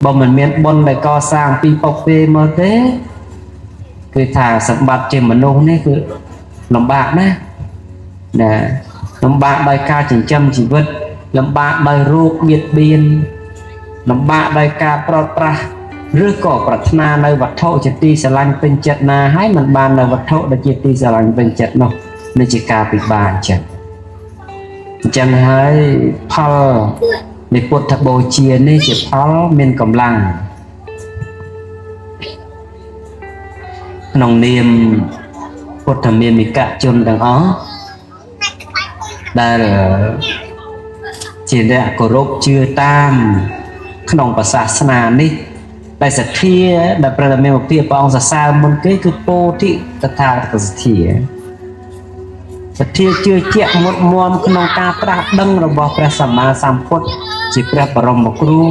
បើមិនមានបុណ្យដែលកសាងពីពុកទេមកទេគឺថាសម្បត្តិជាមនុស្សនេះគឺលំបាកណាស់ណាលំបាកដោយការចិញ្ចឹមជីវិតលំបាកដោយរោគបៀតបៀនលំបាកដោយការប្រត់ប្រាស់ឬក៏ប្រាថ្នានៅវត្ថុជាទីស្រឡាញ់ពេញចិត្តណាហើយមិនបាននៅវត្ថុដែលជាទីស្រឡាញ់ពេញចិត្តនោះនេះជាការពិបាកអញ្ចឹងអញ្ចឹងហើយផលនៃពុទ្ធបូជានេះជាផលមានកម្លាំងក្នុងនាមពុទ្ធមាមិកជនទាំងអស់ដែលជាអ្នកគោរពជឿតាមក្នុងព្រះសាសនានេះដែលសទ្ធាដែលព្រះមានភិព្រះអង្គសរសើរមុនគេគឺពោធិតថាគតសទ្ធាសទ្ធាជឿជាក់មុតមមក្នុងការត្រាស់ដឹងរបស់ព្រះសម្មាសម្ពុទ្ធជាព្រះបរមគ្រូ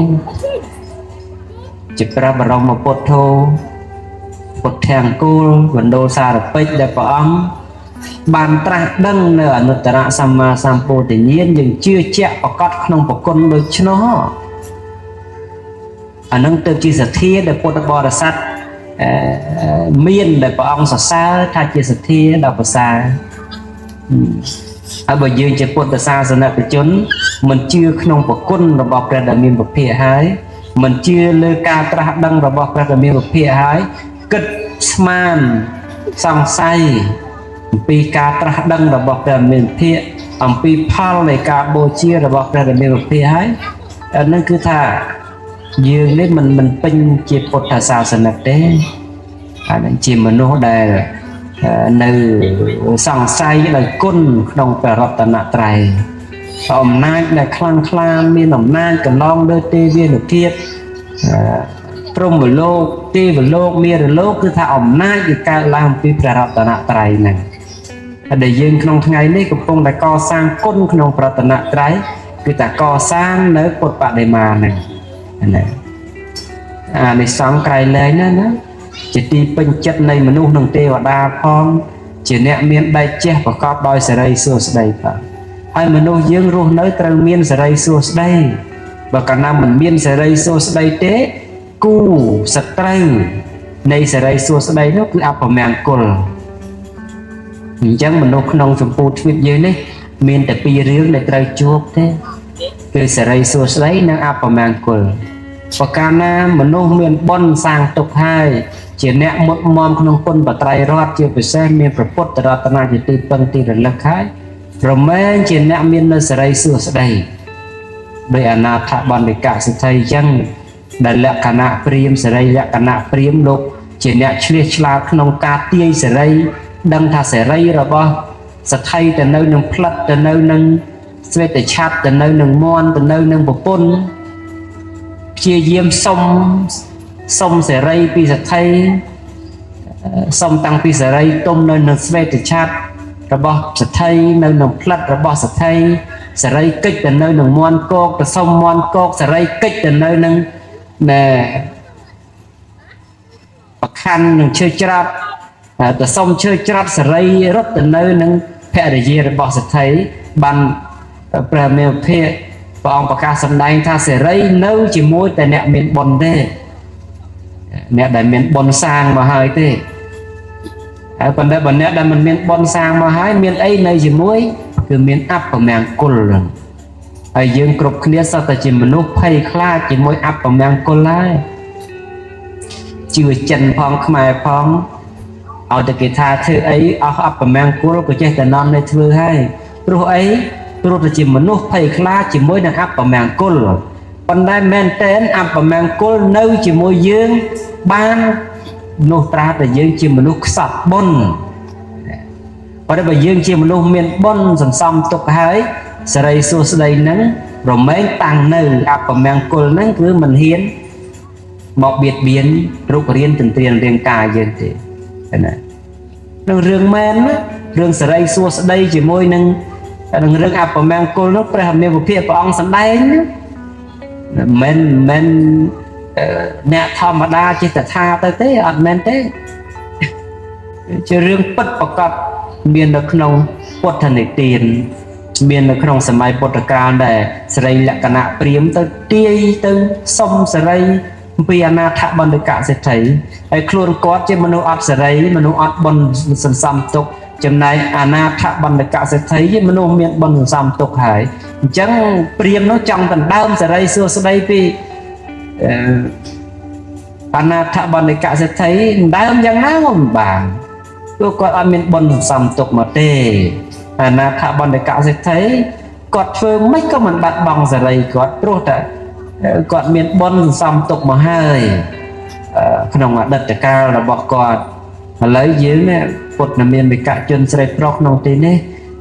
ជាព្រះបរមពុទ្ធោពុទ្ធាង្គូលបណ្ដូលសារពេចដែលព្រះអង្គបានត្រាស់ដឹងនៅអនុត្តរសម្មាសម្ពោធិញ្ញាណយើងជឿជាក់ប្រកបក្នុងប្រគុណដូច្នោះអានឹងទៅជាសទ្ធាដែលពុទ្ធបរិស័ទមានដែលព្រះអង្គសរសើរថាជាសទ្ធាដ៏ប្រសើរហើយបើយើងជាពុទ្ធសាសនិកជនមិនជឿក្នុងប្រគុណរបស់ព្រះដែលមានពភាហើយមិនជឿលើការត្រាស់ដឹងរបស់ព្រះដែលមានពភាហើយគិតស្មានសង្ស័យអំពីការត្រាស់ដឹងរបស់ព្រះមានភិក្ខអំពីផលនៃការបូជារបស់ព្រះដែលមានពភាហើយអានឹងគឺថាយើងនេះមិនពេញជាពុទ្ធសាសនិកទេអានឹងជាមនុស្សដែលនៅសង្ស័យដោយគុណក្នុងព្រះរតនត្រ័យអំណាចដែលខ្លាំងក្លាមានអំណាចកន្លងលើទេវានុភាពព្រហ្មលោកទេវលោកមេរលោកគឺថាអំណាចវាកើតឡើងពីព្រះរតនត្រ័យហ្នឹងហើយដែលយើងក្នុងថ្ងៃនេះកំពុងតែកសាងគុណក្នុងព្រះរតនត្រ័យគឺតែកសាងនៅពុទ្ធបដិមាហ្នឹងណាអានិសង្សក្រៃលែងណាណាជាទីពេញចិត្តនៃមនុស្សនិងទេវតាផងជាអ្នកមានដៃចេះប្រកបដោយសិរីសួស្តីផងហើយមនុស្សយើងរស់នៅត្រូវមានសិរីសួស្តីបើកាលណាមិនមានសិរីសួស្តីទេគូសត្រូវនៃសិរីសួស្តីនោះគឺអពមង្គលអញ្ចឹងមនុស្សក្នុងចម្ពោះទ្វីបយើងនេះមានតែពីររឿងដែលត្រូវជួបទេគឺសិរីសួស្តីនិងអពមង្គលបើកាលណាមនុស្សមានបុណ្យសាងទុកហើយជាអ្នកមុតមមក្នុងគុណបត្រៃរតជាពិសេសមានព្រះពុទ្ធរតនាជាទីពឹងទីរលឹកហើយរមែងជាអ្នកមាននៅសិរីសួស្តីដោយអនាថបណ្ឌិកសិទ្ធិអញ្ចឹងដែលលក្ខណៈព្រាមសិរីលក្ខណៈព្រាមលោកជាអ្នកឆ្លៀសឆ្លាតក្នុងការទាយសិរីដឹងថាសិរីរបស់សទ្ធិទៅនៅនឹងផ្លិតទៅនៅនឹងស្វេតឆ័ត្រទៅនៅនឹងមន់ទៅនៅនឹងប្រពន្ធព្យាយាមសុំសេរីពីសទ្ធិសុំតាំងពីសេរីទុំនៅនឹងស្វេតឆ័ត្ររបស់សទ្ធិនៅនឹងផ្លិតរបស់សទ្ធិសេរីកិច្ចទៅនៅនឹងមន់គោកទៅសុំមន់គោកសេរីកិច្ចទៅនៅនឹងណែប្រខណ្ឌនឹងឈើច្រាត់ទៅសុំឈើច្រាត់សេរីរត់ទៅនៅនឹងភរិយារបស់សទ្ធិបានព្រះមេភិក្ខព្រះអង្គប្រកាសសម្ដែងថាសេរីនៅជាមួយតែអ្នកមានបុណ្យទេអ្នកដែលមានបុណ្យសាងមកហើយទេហើយប៉ុន្តែបើអ្នកដែលមិនមានបុណ្យសាងមកហើយមានអីនៅជាមួយគឺមានអពមង្គលហើយយើងគ្រប់គ្នាសុទ្ធតែជាមនុស្សភ័យខ្លាចជាមួយអពមង្គលហើយជឿចិនផងខ្មែរផងឲ្យតែគេថាធ្វើអីអស់អពមង្គលក៏ចេះតែនាំនៅធ្វើហើយព្រោះអីព្រោះតែជាមនុស្សភ័យខ្លាចជាមួយនឹងអពមង្គលប៉ុន្តែមែនទែនអពមង្គលនៅជាមួយយើងបាននោះត្រាតែយើងជាមនុស្សខ្សត់បុណ្យប៉ុន្តែបើយើងជាមនុស្សមានបុណ្យសន្សំទុកហើយសិរីសួស្តីនឹងរមែងតាំងនៅអពមង្គលនឹងគឺមិនហ៊ានមកបៀតបៀនរុករានទន្ទ្រានរាងកាយយើងទេណានឹងរឿងមែនណារឿងសិរីសួស្តីជាមួយនឹងរឿងអពមង្គលនោះព្រះមានវិភាកព្រះអង្គសម្ដែងណាមិនមែនអ្នកធម្មតាចេះតែថាទៅទេអត់មែនទេជារឿងពិតប្រកបមាននៅក្នុងពុទ្ធនិទានមាននៅក្នុងសម័យពុទ្ធកាលដែលសិរីលក្ខណៈព្រាមទៅទាយទៅសុំសិរី អំពីអនាថបណ្ឌិកសេដ្ឋីហើយខ្លួនគាត់ជាមនុស្សអត់សេរីមនុស្សអត់បុណ្យសន្សំទុកចំណែកអនាថបណ្ឌិកសេដ្ឋីជាមនុស្សមានបុណ្យសន្សំទុកហើយអញ្ចឹងព្រាហ្មណ៍នោះចង់ដណ្ដើមសេរីសួស្តីពីអនាថបណ្ឌិកសេដ្ឋីដើមយ៉ាងណាក៏មិនបានព្រោះគាត់អត់មានបុណ្យសន្សំទុកមកទេអនាថបណ្ឌិកសេដ្ឋីគាត់ធ្វើមិនក៏មិនបាត់បង់សេរីគាត់ព្រោះតែគាត់មានបុណ្យសន្សំទុកមកហើយក្នុងអតីតកាលរបស់គាត់ឥឡូវយើងពុទ្ធមានវិកជនស្រីប្រុសក្នុងទីនេះ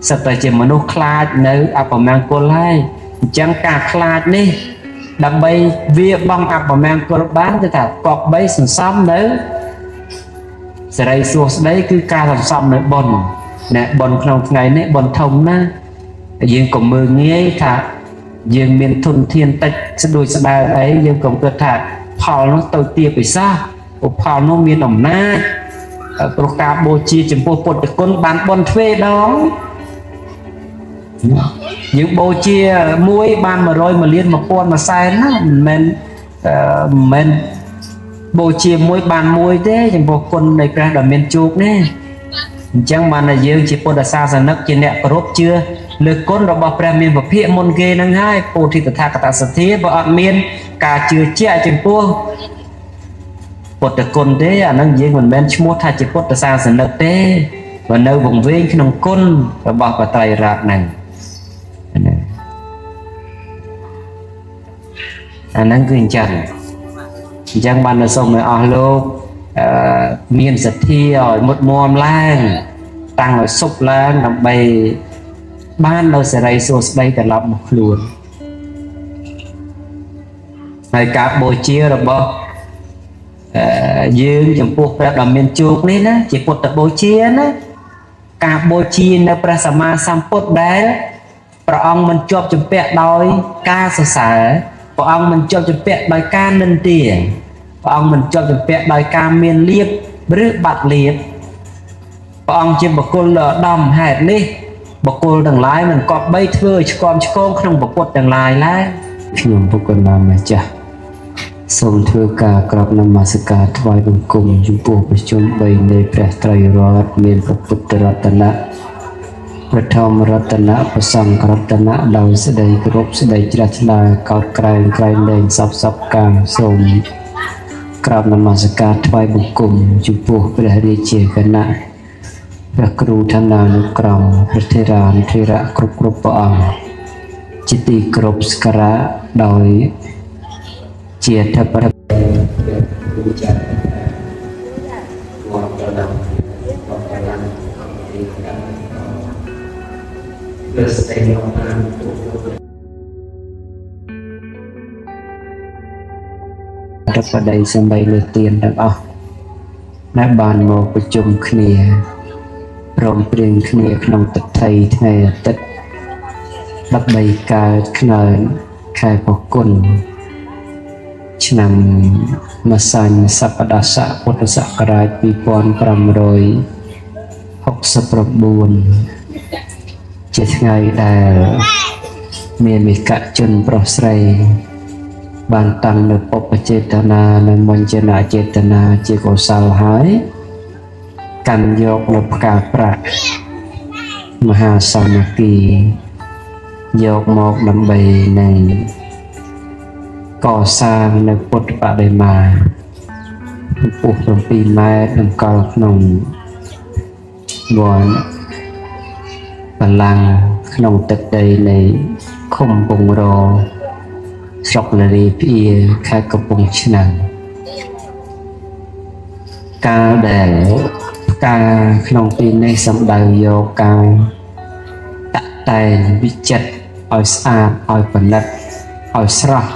សិតតែជាមនុស្សខ្លាចនៅអពមង្គលហើយអញ្ចឹងការខ្លាចនេះដើម្បីវាបងអពមង្គលបានគឺថាគប្បីសន្សំនៅសេរីសួស្តីគឺការសន្សំនៅបុណ្យណែបុណ្យក្នុងថ្ងៃនេះបុណ្យធំណាស់យើងកុំមើលងាយថាយើងមានធនធានតិចស្ដួយស្ដើងអីយើងកុំគិតថាផលនោះទៅទាពិសាឧផលនោះមានអំណាចព្រោះការបូជាចំពោះពុទ្ធគុណបានបុណ្យទ្វេដងយើងបូជាមួយបាន100 1លាន1000 1សែនណាមិនមែនបូជាមួយបានមួយទេចំពោះគុណនៃព្រះដ៏មានជោគនេះអញ្ចឹងបានតែយើងជាពុទ្ធសាសនិកជាអ្នកគោរពជឿលើគុណរបស់ព្រះមានពភាកមុនគេនឹងហើយពោធិតថាគតសទ្ធាបើអត់មានការជឿជាក់ចំពោះពុទ្ធគុណទេអានឹងយើងមិនមែនឈ្មោះថាជាពុទ្ធសាសនិកទេបើនៅវង្វេងក្នុងគុណរបស់បត្រៃរតន៍ហ្នឹងអាហ្នឹងគឺអញ្ចឹងអញ្ចឹងបានសូមឲ្យអស់លោកមានសទ្ធាឲ្យមុតមមឡើងតាំងឲ្យសុបឡើងដើម្បីបាននៅសេរីសួស្តីត្រឡប់មកខ្លួនហើយការបូជារបស់យើងចំពោះព្រះដ៏មានជោគនេះណាជាពុទ្ធបូជាណាការបូជានៅព្រះសម្មាសម្ពុទ្ធដែលព្រះអង្គមិនជាប់ជំពាក់ដោយការសរសើរព្រះអង្គមិនជាប់ជំពាក់ដោយការនិន្ទាព្រះអង្គមិនជាប់ជំពាក់ដោយការមានលៀបឬបាត់លៀបព្រះអង្គជាបុគ្គលដំហេតុនេះបុគ្គលទាំងឡាយមិនគប្បីធ្វើឲ្យឆ្គាំឆ្គងក្នុងពុទ្ធទាំងឡាយឡើយខ្ញុំបុគ្គលណាម្ចាស់សូមធ្វើការក្រាបនមស្ការថ្វាយបង្គំចំពោះប្រជុំ3នៃព្រះត្រៃរតន៍មានព្រះពុទ្ធរតនៈព្រះធម្មរតនៈព្រះសង្ឃរតនៈដោយសេចក្តីគោរពសេចក្តីជ្រះថ្លាកោតក្រែងក្រែងលែងសពសពកាមសូមក្រាបនមស្ការថ្វាយបង្គំចំពោះព្រះរាជាគណៈព្រះគ្រូឋានានុក្រមព្រះធេរានុធេរៈគ្រប់គ្រប់ព្រះអង្គជាទីគោរពសក្ការៈដោយជាធិបតីធិបតីសំបីលើទានទាំងអស់ដែលបានមកប្រជុំគ្នាព្រមព្រៀងគ្នាក្នុងទិដ្ឋិថ្ងៃអាទិត្យ13កើតខ្នើនខែពុគុណឆ្នាំម្សាញ់សប្តាស័កពុទ្ធសករាជ2569ជាថ្ងៃដែលមានវិកជនប្រុសស្រីបានតាំងនៅពុព្វចេតនានិងមញ្ញនចេតនាជាកុសលហើយកាន់យកនៅផ្កាប្រាក់មហាសាមគ្គីយកមកដើម្បីនឹងកសាងនៅពុទ្ធបដិមាកម្ពស់7ម៉ែត្រតម្កល់ក្នុងវត្តបល្ល័ង្កក្នុងទឹកដីនៃឃុំពងរស្រុកនរីផ្អៀខេត្តកំពង់ឆ្នាំងកាលដែលផ្កាក្នុងទីនេះសំដៅយកការតាក់តែងវិចិត្រឲ្យស្អាតឲ្យផលិតឲ្យស្រស់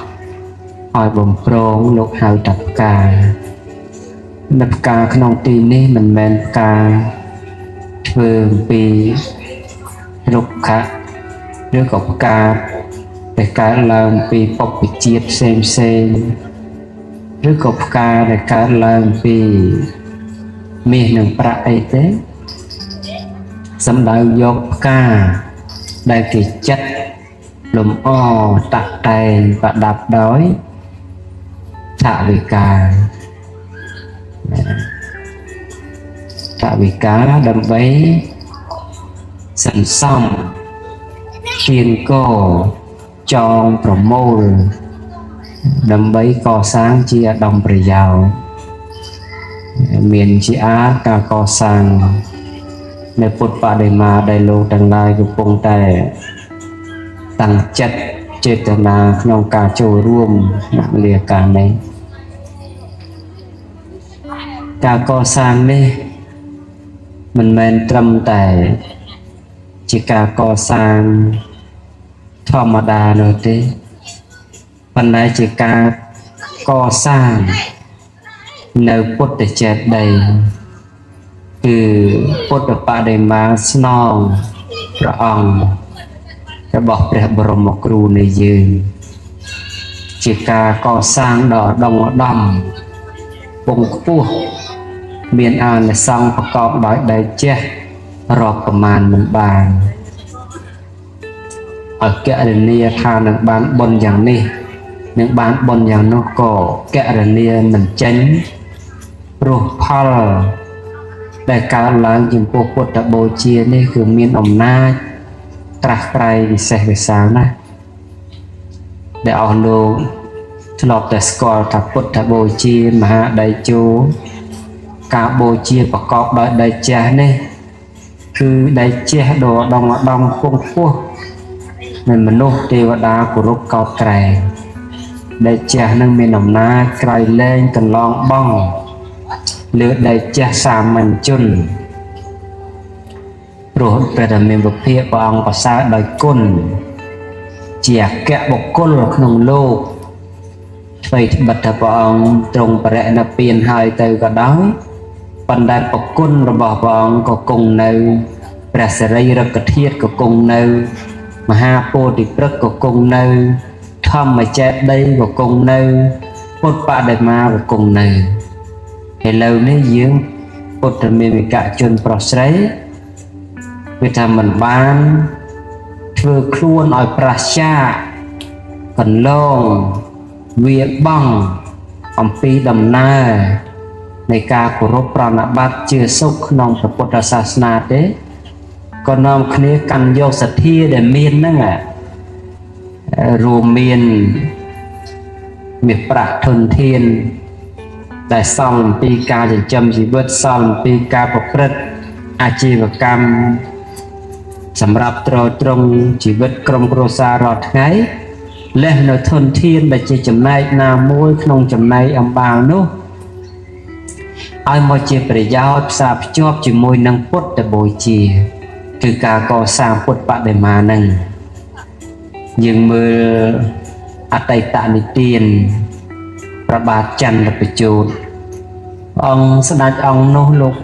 ឲ្យបំប្រងលោកហៅថាផ្កានៅផ្កាក្នុងទីនេះមិនមែនផ្កាធ្វើអំពីរុក្ខៈឬក៏ផ្កាដែលកើតឡើងពីពុព្វជាតិផ្សេងផ្សេងឬក៏ផ្កាដែលកើតឡើងពីមាសនិងប្រាក់អីទេសំដៅយកផ្កាដែលគេចិតលំអតាក់តែងប្រដាប់ដោយ ថវិកាថវិកាដើម្បីសន្សំគៀនកចងប្រមូលដើម្បីកសាងជាឧត្តមប្រយោជន៍មានជាអាទការកសាងនៅពុទ្ធបដិមាដែលលោកទាំងឡាយកំពុងតែតាំងចិត្តចេតនាក្នុងការចូលរួមមគ្គលាការនេះការកសាងនេះមិនមែនត្រឹមតែជាការកសាងធម្មតានោះទេប៉ុន្តែជាការកសាងនៅពុទ្ធចេតិយគឺពុទ្ធបដិមាស្នងព្រះអង្គរបស់ព្រះបរមគ្រូនៃយើងជាការកសាងដ៏ឧត្តមឧត្តមពងខ្ពស់មានអានិសង្សប្រកបដោយដីចេះរាប់ប្រមាណមិនបានឲ្យកណនាថានឹងបានបុណ្យយ៉ាងនេះនឹងបានបុណ្យយ៉ាងនោះក៏កណនាមិនចេញព្រោះផលដែលកើតឡើងចំពោះពុទ្ធបូជានេះគឺមានអំណាចត្រាស់ត្រៃវិសេសវិសាលណាស់ដែលអស់លោកធ្លាប់តែស្គាល់ថាពុទ្ធបូជាមហាដៃជោការបូជាប្រកបដោយដីចេះនេះគឺដីចេះដ៏ដងដងពងពោះមានមនុស្សទេវតាគោរពកោតក្រែងដីចេះនឹងមានអំណាចក្រៃលែងកន្លងបងលើដីចេះសាមញ្ញជនព្រោះព្រះដ៏មានវិភាកព្រះអង្គប្រសើរដោយគុណជាអគ្គបុគ្គលក្នុងលោកថ្មីត្បិតថាព្រះអង្គទ្រង់បរិនិព្វានហើយទៅក៏ដោយប៉ុន្តែប្រគុណរបស់ព្រះអង្គក៏គង់នៅព្រះសិរីរិកធាតុក៏គង់នៅមហាពោធិព្រឹក្សក៏គង់នៅធម្មចេតិយក៏គង់នៅពុទ្ធបដិមាក៏គង់នៅឥឡូវនេះយើងពុទ្ធមេវិកជនប្រុសស្រីវាថាមិនបានធ្វើខ្លួនឲ្យប្រឆាកន្លងវាបងអំពីដំណើរនៃការគោរពប្រណិប័តជាសុខក្នុងព្រះពុទ្ធសាសនាទេក៏នាំគ្នាកាន់យកសទ្ធាដែលមានហ្នឹងរួមមានមាសប្រាក់ធនធានដែលសល់អំពីការចិញ្ចឹមជីវិតសល់អំពីការប្រព្រឹត្តអាជីវកម្មសម្រាប់ទ្រទ្រង់ជីវិតក្រុមគ្រួសាររាល់ថ្ងៃលះនៅធនធានដែលជាចំណែកណាមួយក្នុងចំណែកអំបាលនោះឲ្យមកជាប្រយោជន៍ផ្សារភ្ជាប់ជាមួយនឹងពុទ្ធបូជាគឺការកសាងពុទ្ធបដិមានឹងយើងមើលអតីតនិទានព្រះបាទចន្ទប្រជោតអង្គស្ដេចអង្គនោះលោក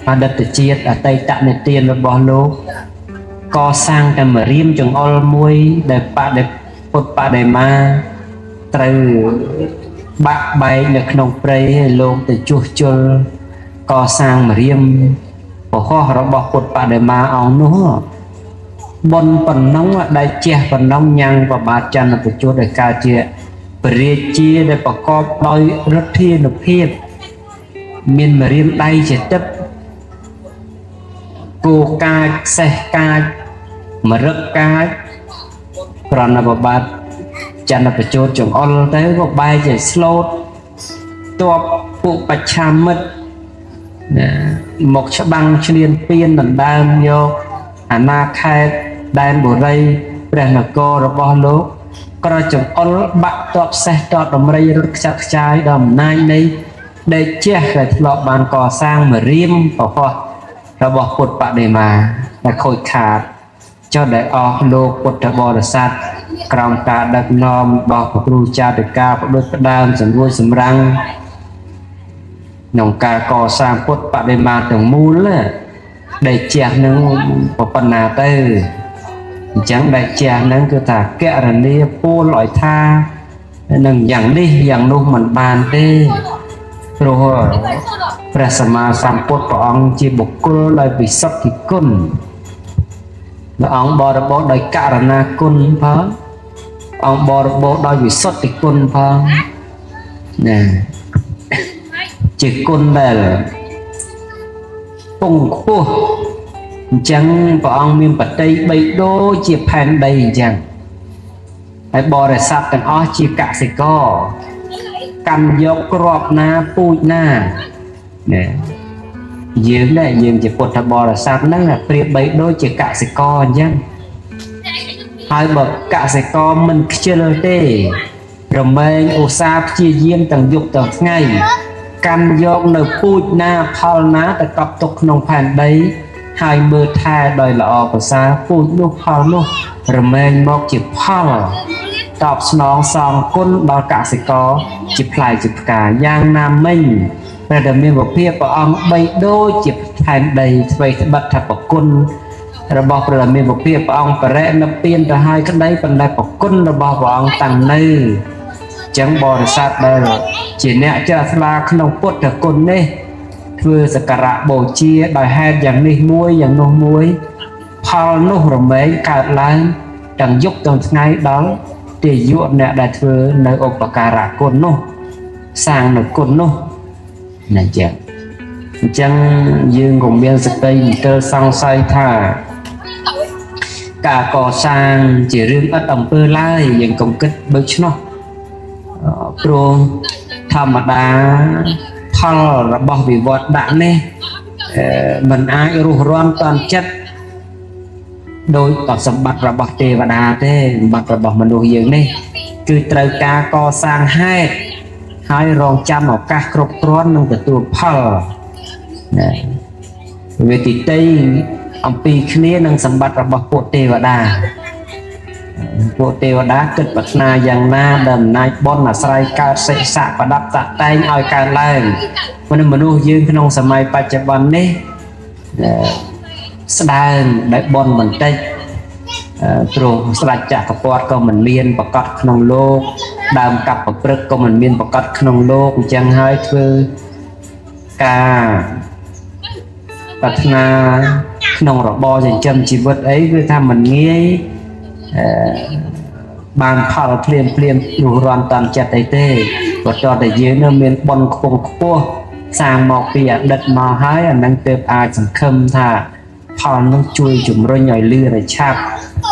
អតីតជាតិអតីតនិទានរបស់លោកកសាងតែមរៀមចង្អុលមួយដែលបដិពុទ្ធបដិមាត្រូវបាក់បែកនៅក្នុងព្រៃឲ្យលោកទៅជួសជុលកសាងមរៀមពហោះរបស់ពុទ្ធបដិមាអង្គនោះបុណ្យប៉ុណ្ណឹងដែលជះប៉ុណ្ណឹងញ៉ាំងព្រះបាទចន្ទប្រជោតឲ្យកើតជាព្រះរាជាដែលប្រកបដោយឫទ្ធានុភាពមានមរៀមដៃជាទឹកគោកាចសេះកាចមរឹកកាចប្រណិបបាទចន្ទប្រជោតចង្អុលទៅក៏បែរជាស្លូតតបពួកបច្ឆាមិត្តណាមកច្បាំងឈ្លានពានដណ្ដើមយកអាណាខេត្តដែនបុរីព្រះនគររបស់លោកក្រចង្អុលបាក់តបសេះតបដំរីរត់ខ្ចាត់ខ្ចាយដល់អំណាចនៃដេកជះដែលធ្លាប់បានកសាងមរៀមពហោះរបស់ពុទ្ធបដិមាដែលខូចខាតចុះដែលអស់លោកពុទ្ធបរិស័ទក្រោមការដឹកនាំរបស់ព្រះគ្រូចារិកាផ្ដួចផ្ដើមសម្រួយសម្រាំងក្នុងការកសាងពុទ្ធបដិមាទាំងមូលដែលជះនឹងប៉ុណ្ណាទៅអញ្ចឹងដែលជះនឹងគឺថាកណនីពូលឲ្យថានឹងយ៉ាងនេះយ៉ាងនោះមិនបានទេព្រោះព្រះសម្មាសម្ពុទ្ធព្រះអង្គជាបុគ្គលដោយវិសុទ្ធិគុណព្រះអង្គបរិបូរណ៍ដោយករណាគុណផងអង្គបរិបូរណ៍ដោយវិសុទ្ធិគុណផង ណាជាគុណដែលពងខ្ពស់អញ្ចឹងព្រះអង្គមានបតីបីដូចជាផែនដីអញ្ចឹងហើយបរិស័ទទាំងអស់ជាកសិករកាន់យកគ្រាប់ណាពូជណាណាយើងដែរយើងជាពុទ្ធបរិស័ទហ្នឹងប្រៀបបីដូចជាកសិករអញ្ចឹងហើយបើកសិករមិនខ្ជិលទេរមែងឧស្សាហ៍ព្យាយាមទាំងយប់ទាំងថ្ងៃកាន់យកនៅពូជណាផលណាទៅកប់ទុកក្នុងផែនដីហើយមើលថែដោយល្អប្រសើរពូជនោះផលនោះរមែងមកជាផលតបស្នងសងគុណដល់កសិករជាផ្លែជាផ្កាយ៉ាងណាមិញព្រះដែលមានវិភាព្រះអង្គបីដូចជាផែនដីអ្វីត្បិតថាប្រគុណរបស់ព្រះដែលមានវិភាព្រះអង្គបរិនិព្វានទៅហើយក្តីប៉ុន្តែប្រគុណរបស់ព្រះអង្គតាំងនៅចឹងបរិស័ទដែលជាអ្នកជ្រះថ្លាក្នុងពុទ្ធគុណនេះធ្វើសក្ការៈបូជាដោយហេតុយ៉ាងនេះមួយយ៉ាងនោះមួយផលនោះរមែងកើតឡើងទាំងយប់ទាំងថ្ងៃដល់ទាយុអ្នកដែលធ្វើនៅឧបការៈគុណនោះសាងនៅគុណនោះណាចឹងអញ្ចឹងយើងក៏មានសតិមន្ទិលសង្ស័យថាការកសាងជារឿងឥតអំពើឡើយយើងកុំគិតដូច្នោះព្រោះធម្មតាផលរបស់វិវត្តដាក់នេះมันអាចរុះរាន់តាន់ចិត្តដោយសម្បត្តិរបស់ទេវតាទេសម្បត្តិរបស់មនុស្សយើងនេះគឺត្រូវការកសាងហេតុហើយរងចាំឱកាសគ្រប់គ្រាន់នឹងទទួលផលណាវាទីតីអំពីគ្នានឹងសម្បត្តិរបស់ពួកទេវតាពួកទេវតាគិតប្រាថ្នាយ៉ាងណាដែលអំណាចបុណ្យអាស្រ័យកើតសិសៈប្រដាប់តាក់តែងឲ្យកើតឡើងមនុស្សយើងក្នុងសម័យបច្ចុប្បន្ននេះស្ដើងដោយបុណ្យបន្តិចព្រោះស្ដេចចក្រពត្តិក៏មិនមានប្រកបក្នុងលោកដើមកັບប្រព្រឹត្តក៏មិនមានប្រកបក្នុងលោកអញ្ចឹងហើយធ្វើការប្រាថ្នាក្នុងរបរចិញ្ចឹមជីវិតអីគឺថាមិនងាយបានផលភ្លាមភ្លាមរុះរាន់តាមចិត្តអីទេបើតតែយើងនៅមានបុណ្យខ្ពង់ខ្ពស់សាងមកពីអតីតមកហើយអានឹងទើបអាចសង្ឃឹមថាផលនោះជួយជំរុញឲ្យលឿនឲ្យឆាប់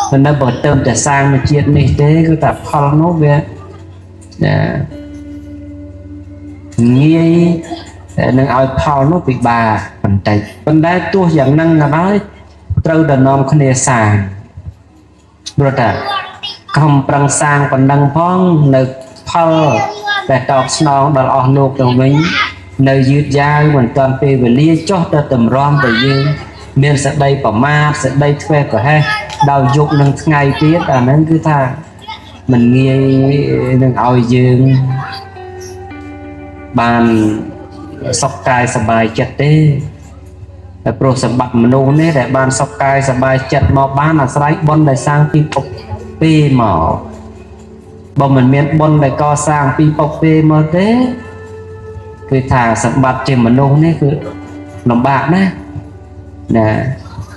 ប៉ុន្តែបើទៅតែសាងនៅជាតិនេះទេគឺថាផលនោះវាងាយនឹងឲ្យផលនោះពិបាកបន្តិចប៉ុន្តែទោះយ៉ាងហ្នឹងក៏ដោយត្រូវតែនាំគ្នាសាងព្រោះតែខំប្រឹងសាងប៉ុណ្ណឹងផងនៅផលដែលតបស្នងដល់អស់លោកទៅវិញនៅយឺតយ៉ាវមិនទាន់ពេលវេលាចុះទៅតម្រាំតែយើងមានសក្តីប្រមាទសក្តីធ្វេសប្រហែសដល់យប់នឹងថ្ងៃទៀតអាហ្នឹងគឺថាមិនងាយនឹងឲ្យយើងបានសុខកាយសប្បាយចិត្តទេតែព្រោះសម្បត្តិមនុស្សនេះដែលបានសុខកាយសប្បាយចិត្តមកបានអាស្រ័យបុណ្យដែលសាងពីពុកពីមកបើមិនមានបុណ្យដែលកសាងពីពុកពីមកទេគឺថាសម្បត្តិជាមនុស្សនេះគឺលំបាកណាស់ណា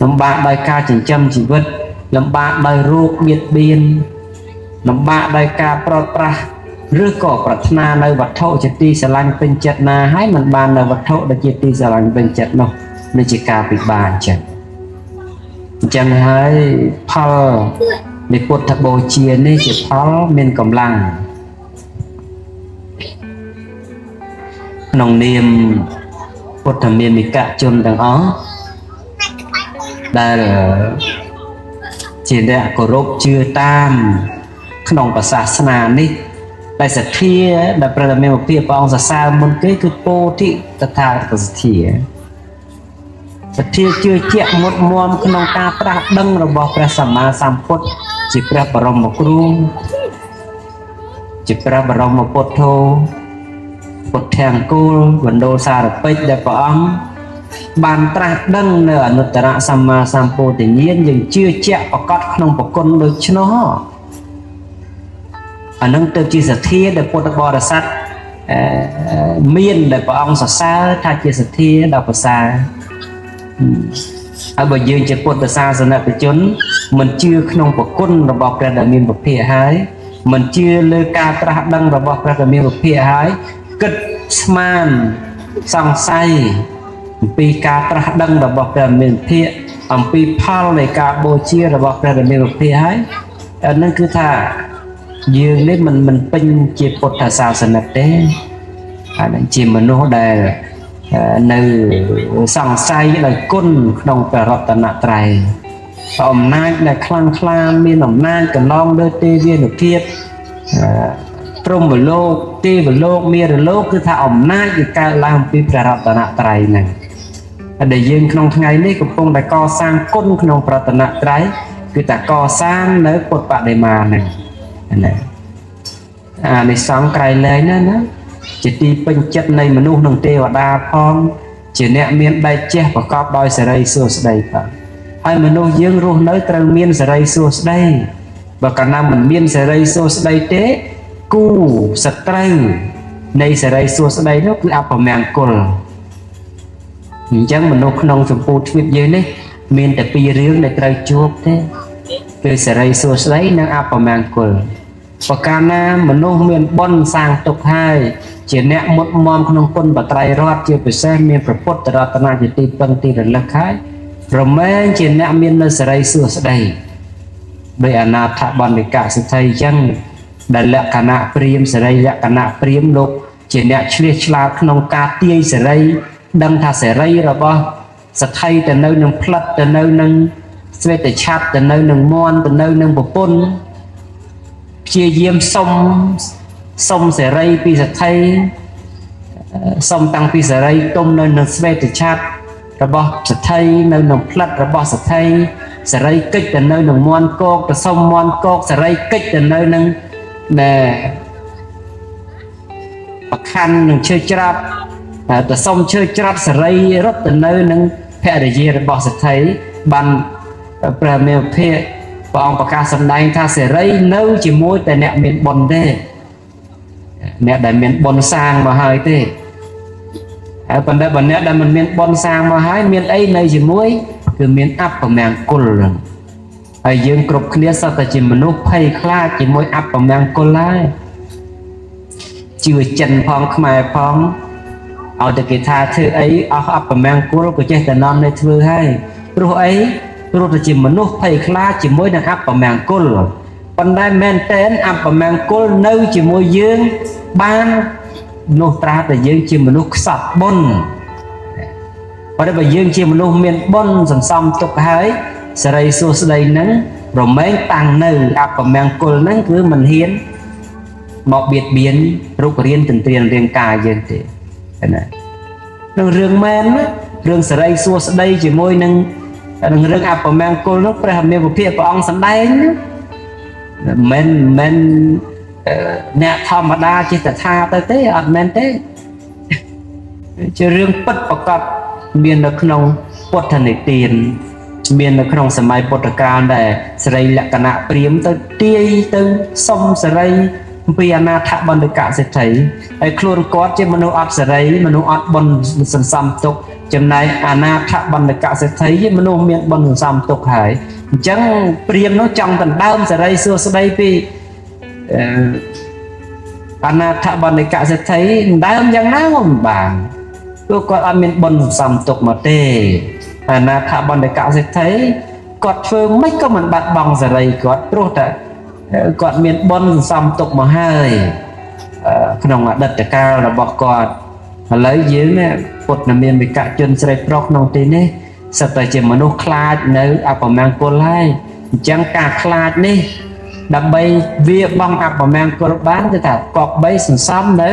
លំបាកដោយការចិញ្ចឹមជីវិតលំបាកដោយរោគបៀតបៀនលំបាកដោយការប្រត់ប្រាស់ឬក៏ប្រាថ្នានៅវត្ថុជាទីស្រឡាញ់ពេញចិត្តណាហើយមិនបាននៅវត្ថុដែលជាទីស្រឡាញ់ពេញចិត្តនោះនេះជាការពិបាកអញ្ចឹងអញ្ចឹងហើយផលនៃពុទ្ធបូជានេះជាផលមានកម្លាំងក្នុងនាមពុទ្ធមាមិកជនទាំងអស់ដែលជាអ្នកគោរពជឿតាមក្នុងសាសនានេះតែសទ្ធាដែលព្រះមានវិភាព្រះអង្គសរសើរមុនគេគឺពោធិតថាគតសទ្ធាសទ្ធាជឿជាក់មុតមមក្នុងការត្រាស់ដឹងរបស់ព្រះសម្មាសម្ពុទ្ធជាព្រះបរមគ្រូជាព្រះបរមពុទ្ធោពុទ្ធាង្គូលបណ្ដូលសារពេចដែលព្រះអង្គបានត្រាស់ដឹងនៅអនុត្តរសម្មាសម្ពោធិញ្ញាណយើងជឿជាក់ប្រកបក្នុងប្រគុណដូច្នោះអានឹងទៅជាសទ្ធាដែលពុទ្ធបរិស័ទមានដែលព្រះអង្គសរសើរថាជាសទ្ធាដ៏ប្រសើរហើយបើយើងជាពុទ្ធសាសនិកជនមិនជឿក្នុងប្រគុណរបស់ព្រះដែលមានពភាហើយមិនជឿលើការត្រាស់ដឹងរបស់ព្រះដែលមានពភាហើយ គិតស្មានសង្ស័យអំពីការត្រាស់ដឹងរបស់ព្រះមានភិក្ខអំពីផលនៃការបូជារបស់ព្រះមានភិក្ខហើយអានឹងគឺថាយើងនេះមិនពេញជាពុទ្ធសាសនិកទេអានឹងជាមនុស្សដែលនៅសង្ស័យដោយគុណក្នុងព្រះរតនត្រ័យអំណាចដែលខ្លាំងក្លាមានអំណាចកន្លងលើទេវានុភាពព្រហ្មលោកទេវលោកមេរលោកគឺថាអំណាចវាកើតឡើងអំពីព្រះរតនត្រ័យហ្នឹងហើយដែលយើងក្នុងថ្ងៃនេះកំពុងតែកសាងគុណក្នុងព្រះរតនត្រ័យគឺតែកសាងនៅពុទ្ធបដិមាហ្នឹងណាអានិសង្សក្រៃលែងណាណាជាទីពេញចិត្តនៃមនុស្សនិងទេវតាផងជាអ្នកមានដៃចេះប្រកបដោយសេរីសួស្តីផងហើយមនុស្សយើងរស់នៅត្រូវមានសេរីសួស្តីបើកាលណាមិនមានសេរីសួស្តីទេគូសត្រូវនៃសេរីសួស្តីនោះគឺអពមង្គលអញ្ចឹងមនុស្សក្នុងចម្ពោះទ្វីបយើងនេះមានតែពីររឿងដែលត្រូវជួបទេគឺសេរីសួស្តីនិងអពមង្គលបើកាលណាមនុស្សមានបុណ្យសាងទុកហើយជាអ្នកមុតមមក្នុងគុណបត្រៃរតជាពិសេសមានព្រះពុទ្ធរតនៈជាទីពឹងទីរលឹកហើយរមែងជាអ្នកមាននៅសេរីសួស្តីដោយអនាថបណ្ឌិកសិទ្ធិអញ្ចឹងដែលលក្ខណៈព្រាមសេរីលក្ខណៈព្រាមលោកជាអ្នកឆ្លៀសឆ្លាតក្នុងការទាយសេរីដឹងថាសេរីរបស់សទ្ធិទៅនៅនឹងផ្លិតទៅនៅនឹងស្វេតឆ័ត្រទៅនៅនឹងមន់ទៅនៅនឹងប្រពន្ធព្យាយាមសុំសេរីពីសទ្ធិសុំតាំងពីសេរីទុំនៅនឹងស្វេតឆ័ត្ររបស់សទ្ធិនៅនឹងផ្លិតរបស់សទ្ធិសេរីកិច្ចទៅនៅនឹងមន់គោកទៅសុំមន់គោកសេរីកិច្ចទៅនៅនឹងណែប្រខណ្ឌនឹងឈើច្រាត់ទៅសុំឈើច្រាត់សេរីរត់ទៅនៅនឹងភរិយារបស់សទ្ធិបានព្រះមេភិក្ខព្រះអង្គប្រកាសសម្ដែងថាសេរីនៅជាមួយតែអ្នកមានបុណ្យទេអ្នកដែលមានបុណ្យសាងមកហើយទេហើយប៉ុន្តែបើអ្នកដែលមិនមានបុណ្យសាងមកហើយមានអីនៅជាមួយគឺមានអពមង្គលហើយយើងគ្រប់គ្នាសុទ្ធតែជាមនុស្សភ័យខ្លាចជាមួយអពមង្គលហើយជឿចិនផងខ្មែរផងឲ្យតែគេថាធ្វើអីអស់អពមង្គលក៏ចេះតែនាំនេះធ្វើហើយព្រោះអីព្រោះតែជាមនុស្សភ័យខ្លាចជាមួយនឹងអពមង្គលប៉ុន្តែមែនតែនអពមង្គលនៅជាមួយយើងបាននោះត្រាតែយើងជាមនុស្សខ្សត់បុណ្យប៉ុន្តែបើយើងជាមនុស្សមានបុណ្យសន្សំទុកហើយសេរីសួស្តីនឹងរមែងតាំងនៅអពមង្គលហ្នឹងគឺមិនហ៊ានមកបៀតបៀនរុករានទន្ទ្រានរាងកាយយើងទេណានឹងរឿងមែនណារឿងសេរីសួស្តីជាមួយនឹងរឿងអពមង្គលនោះព្រះមានវិភាកព្រះអង្គសម្ដែងណាមិនអ្នកធម្មតាចេះតែថាទៅទេអត់មែនទេជារឿងពិតប្រកបមាននៅក្នុងពុទ្ធនិទានមាននៅក្នុងសម័យពុទ្ធកាលដែលសេរីលក្ខណៈព្រាមទៅទាយទៅសុំសេរីអំពីអនាថបណ្ឌិកសិទ្ធិហើយខ្លួនគាត់ជាមនុស្សអត់សេរីមនុស្សអត់បុណ្យសន្សំទុកចំណែកអនាថបណ្ឌិកសិទ្ធិជាមនុស្សមានបុណ្យសន្សំទុកហើយអញ្ចឹងព្រាមនោះចង់ដណ្ដើមសេរីសួស្តីពីអនាថបណ្ឌិកសិទ្ធិដើមយ៉ាងណាក៏មិនបានព្រោះគាត់អត់មានបុណ្យសន្សំទុកមកទេអនាថបណ្ឌិកសិទ្ធិគាត់ធ្វើមិនក៏មិនបាត់បង់សេរីគាត់ព្រោះតែគាត់មានបុណ្យសន្សំទុកមកហើយក្នុងអតីតកាលរបស់គាត់ឥឡូវយើងពុទ្ធមានវិកជនស្រីប្រុសក្នុងទីនេះសុទ្ធតែជាមនុស្សខ្លាចនៅអពមង្គលហើយអញ្ចឹងការខ្លាចនេះដើម្បីវាបង់អពមង្គលបានគឺថាកប់បីសន្សំនៅ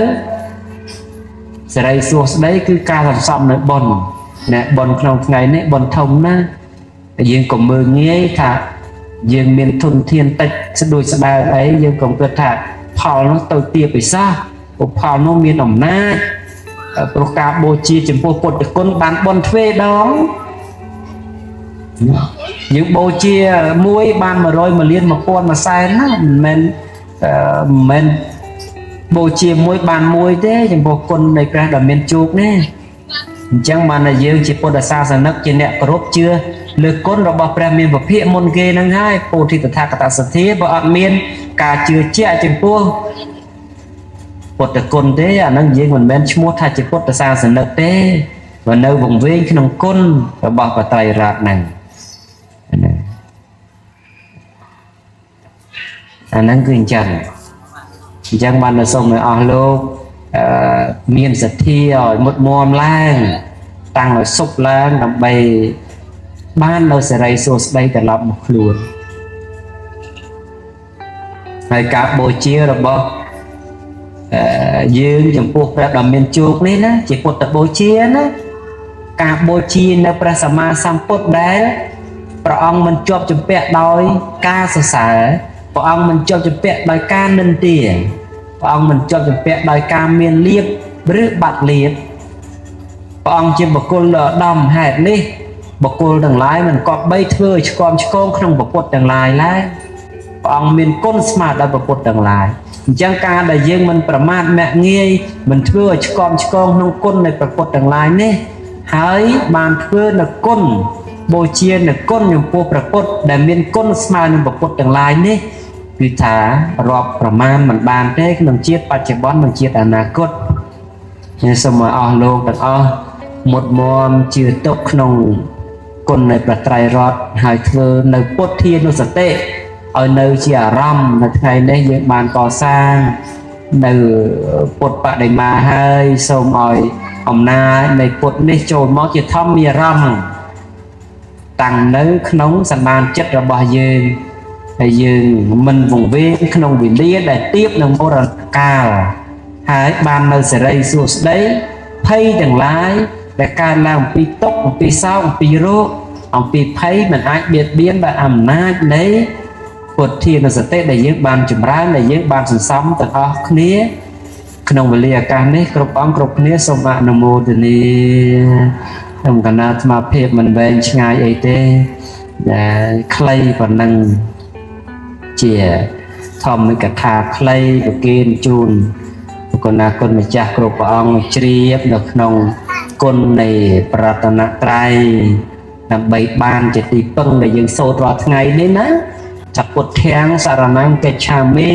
សេរីសួស្តីគឺការសន្សំនៅបុណ្យណែបុណ្យក្នុងថ្ងៃនេះបុណ្យធំណាស់យើងកុំមើលងាយថាយើងមានធនធានតិចស្ដួចស្ដើងអីយើងកុំគិតថាផលនោះទៅទាបពិសោះព្រោះផលនោះមានអំណាចព្រោះការបូជាចំពោះពុទ្ធគុណបានបុណ្យទ្វេដងយើងបូជាមួយបាន100 1លាន1000 1សែនណាមិនមែនបូជាមួយបានមួយទេចំពោះគុណនៃព្រះដ៏មានជោគនេះអញ្ចឹងបានតែយើងជាពុទ្ធសាសនិកជាអ្នកគោរពជឿលើគុណរបស់ព្រះមានពភាកមុនគេនឹងហើយពោធិតថាគតសទ្ធាបើអត់មានការជឿជាក់ចំពោះ ពុទ្ធគុណទេអាហ្នឹងយើងមិនមែនឈ្មោះថាជាពុទ្ធសាសនិកទេបើនៅវង្វេងក្នុងគុណរបស់បត្រៃរតហ្នឹងអាហ្នឹងគឺអញ្ចឹងអញ្ចឹងបាននៅសូមឲ្យអស់លោកមានសទ្ធាឲ្យមុតមមឡើងតាំងឲ្យសុបឡើងដើម្បីបាននៅសេរីសួស្តីត្រឡប់មកខ្លួនហើយការបូជារបស់យើងចំពោះព្រះដ៏មានជោគនេះណាជាពុទ្ធបូជាណាការបូជានៅព្រះសម្មាសម្ពុទ្ធដែលព្រះអង្គមិនជាប់ជំពាក់ដោយការសរសើរព្រះអង្គមិនជាប់ជំពាក់ដោយការនិន្ទាព្រះអង្គមិនជាប់ជំពាក់ដោយការមានលៀបឬបាត់លៀបព្រះអង្គជាបុគ្គលដ៏ដំហេតុនេះបុគ្គលទាំងឡាយមិនគប្បីធ្វើឲ្យឆ្គាំឆ្គងក្នុងពុទ្ធទាំងឡាយឡើយព្រះអង្គមានគុណស្មើដល់ពុទ្ធទាំងឡាយអញ្ចឹងការដែលយើងមិនប្រមាទមាក់ងាយមិនធ្វើឲ្យឆ្គាំឆ្គងក្នុងគុណនៃព្រះពុទ្ធទាំងឡាយនេះហើយបានធ្វើនៅគុណបូជានៅគុណចំពោះព្រះពុទ្ធដែលមានគុណស្មើនឹងព្រះពុទ្ធទាំងឡាយនេះគឺថារាប់ប្រមាណមិនបានទេក្នុងជាតិបច្ចុប្បន្ននិងជាតិអនាគតខ្ញុំសូមឲ្យអស់លោកទាំងអស់មុតមមជឿទុកក្នុងគុណនៃព្រះត្រៃរតន៍ហើយធ្វើនៅពុទ្ធានុសតិឲ្យនៅជាអារម្មណ៍នៅថ្ងៃនេះយើងបានកសាងនៅពុទ្ធបដិមាហើយសូមឲ្យអំណាចនៃពុទ្ធនេះចូលមកជាធម្មអារម្មណ៍តាំងនៅក្នុងសន្តានចិត្តរបស់យើងហើយយើងមិនវង្វេងក្នុងវេលាដែលទៀបនឹងមរណកាលហើយបាននៅសេរីសួស្តីភ័យទាំងឡាយដែលកើតឡើងអំពីទុក្ខអំពីសោកអំពីរោគអំពីភ័យមិនអាចបៀតបៀនដោយអំណាចនៃពុទ្ធានុសតិដែលយើងបានចម្រើនដែលយើងបានសន្សំទាំងអស់គ្នាក្នុងវេលាឱកាសនេះគ្រប់អង្គគ្រប់គ្នាសូមអនុមោទនាក្នុងកណ្ដាលអាត្មាភាពមិនវែងឆ្ងាយអីទេដែលខ្លីប៉ុណ្ណឹងជាធម្មកថាខ្លីប្រគេនជូនគុណគុណម្ចាស់គ្រប់ព្រះអង្គជ្រាបនៅក្នុងគុណនៃប្រតនត្រ័យដើម្បីបានជាទីពឹងដែលយើងសូត្ររាល់ថ្ងៃនេះណាចពុទ្ធាំសរណង្កិច្ឆាមិ